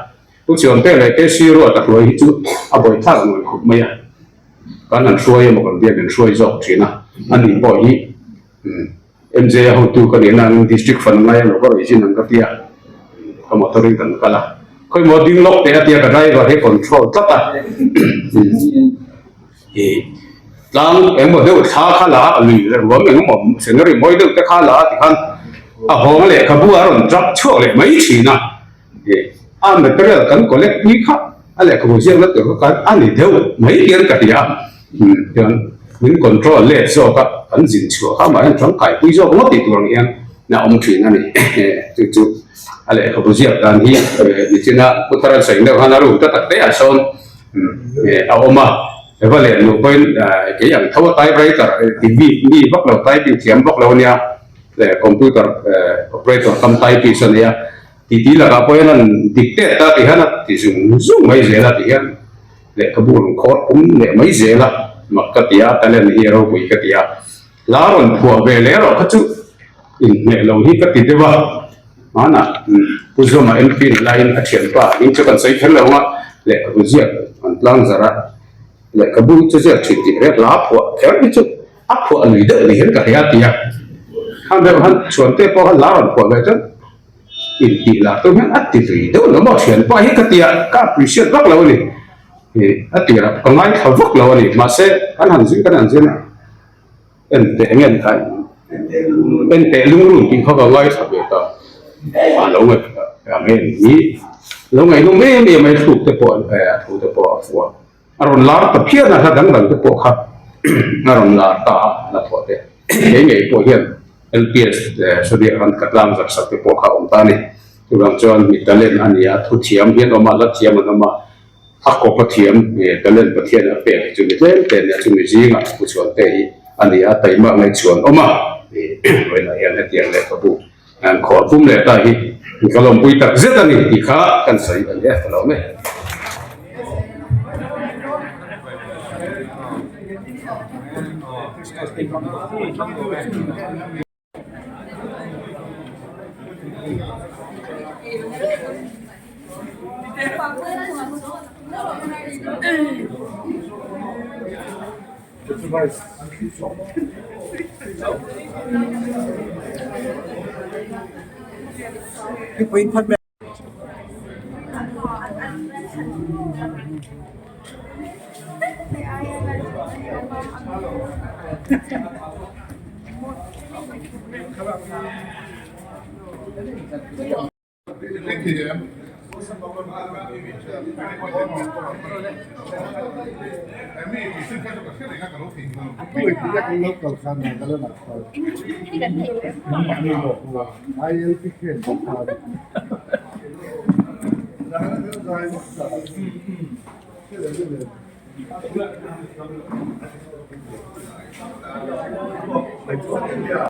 Pu Chhuantea leh KC Ruata hruai hi chu a bawithlak ang khawp mai a, kan han hruai emaw kan biak in hruai zawk thin a, ani pawh hi MJ a hotu ka nih nangin District fund ngai emaw ka rawn zin ang ka tia, ka motor in kan kal a, khawimaw ding lawk teh a tia ka driver hi control tlat a. Ih tlang engemaw deuh thla kha la a, lui leh ruam engemaw scenery mawi deuh te kha la a tikhan a hawng lehkhabu a rawn drop chhuak leh mai thin a, ih a material kan collect pui kha a lehkhabu ziakna tur kha khan a ni deuh mai hian ka hria a, umm chuan min control let zawk a kan zin chhuah kha amah hian tangkai pui zawk ngawt tih tur ang hian a awm thin a ni chu chu a lehkhabu ziak dan hi nichina Pu Thara sawi deuh khan a room ta tak te ah sawn. A awm a, va leh nuh pawhin kei ang tho a typewriter ti mi mi vak lo typing thiam vak lo ania computer operator tam typist a nia ti ti lakah pawh hian an dictate a ti hian a ti zung zung mai zel a ti hian lehkhabu rawn khawr pum leh mai zel a mak ka ti a talent hi a ropui ka ti a. Hla rawn phuah ve leh erawh kha chu inhmeh lo hi ka ti deuh a, hmanah Pu Zawma MP ni laiin a thianpa hming chu kan sawi kher lo ang a, lehkhabu ziak an tlang zarh a, lehkhabu chu ziak thin tih reng hla phuah kher hi chu a phuah lui deuh ni hian ka hria a ti a, khang deuh khan chhuante pawh khan hla rawn phuah ve chuan intih lah tum hian a ti lui deuh lo maw thianpa hi ka ti a, ka appreciate vak lo a ni, a tirah ka ngaithla vak lo a ni, mahse kan han zin kan han zin a. En teh nge an khai? En teh lungrun tih kha ka ngaithla ve ta. A lo ngaih a nge ni? Lo ngaihnawm em em mai thluk te pawh a thu te pawh a fuh a. A rawn lar ta phian a, hla dang dang te pawh kha a rawn lar ta a, hla thawh te. Kei ngei pawh hian LPS Saudi khan ka tlang zak sak te pawh kha a awm ta a ni. Chuvang chuan mi talent a ni a, thu thiam hi an awm a, hla thiam an awm a. A kawp a thiam talent Pathian a pek hi chu mi tlem te nia chumi zingah Pu Chhuante hi a ni a, taima ngaihchuan awm a, vawiinah hian hetiang lehkhabu an khawl pum leh ta hi ka lawmpui tak zet a ni tih kha kan sawi a ni e, ka lawm e.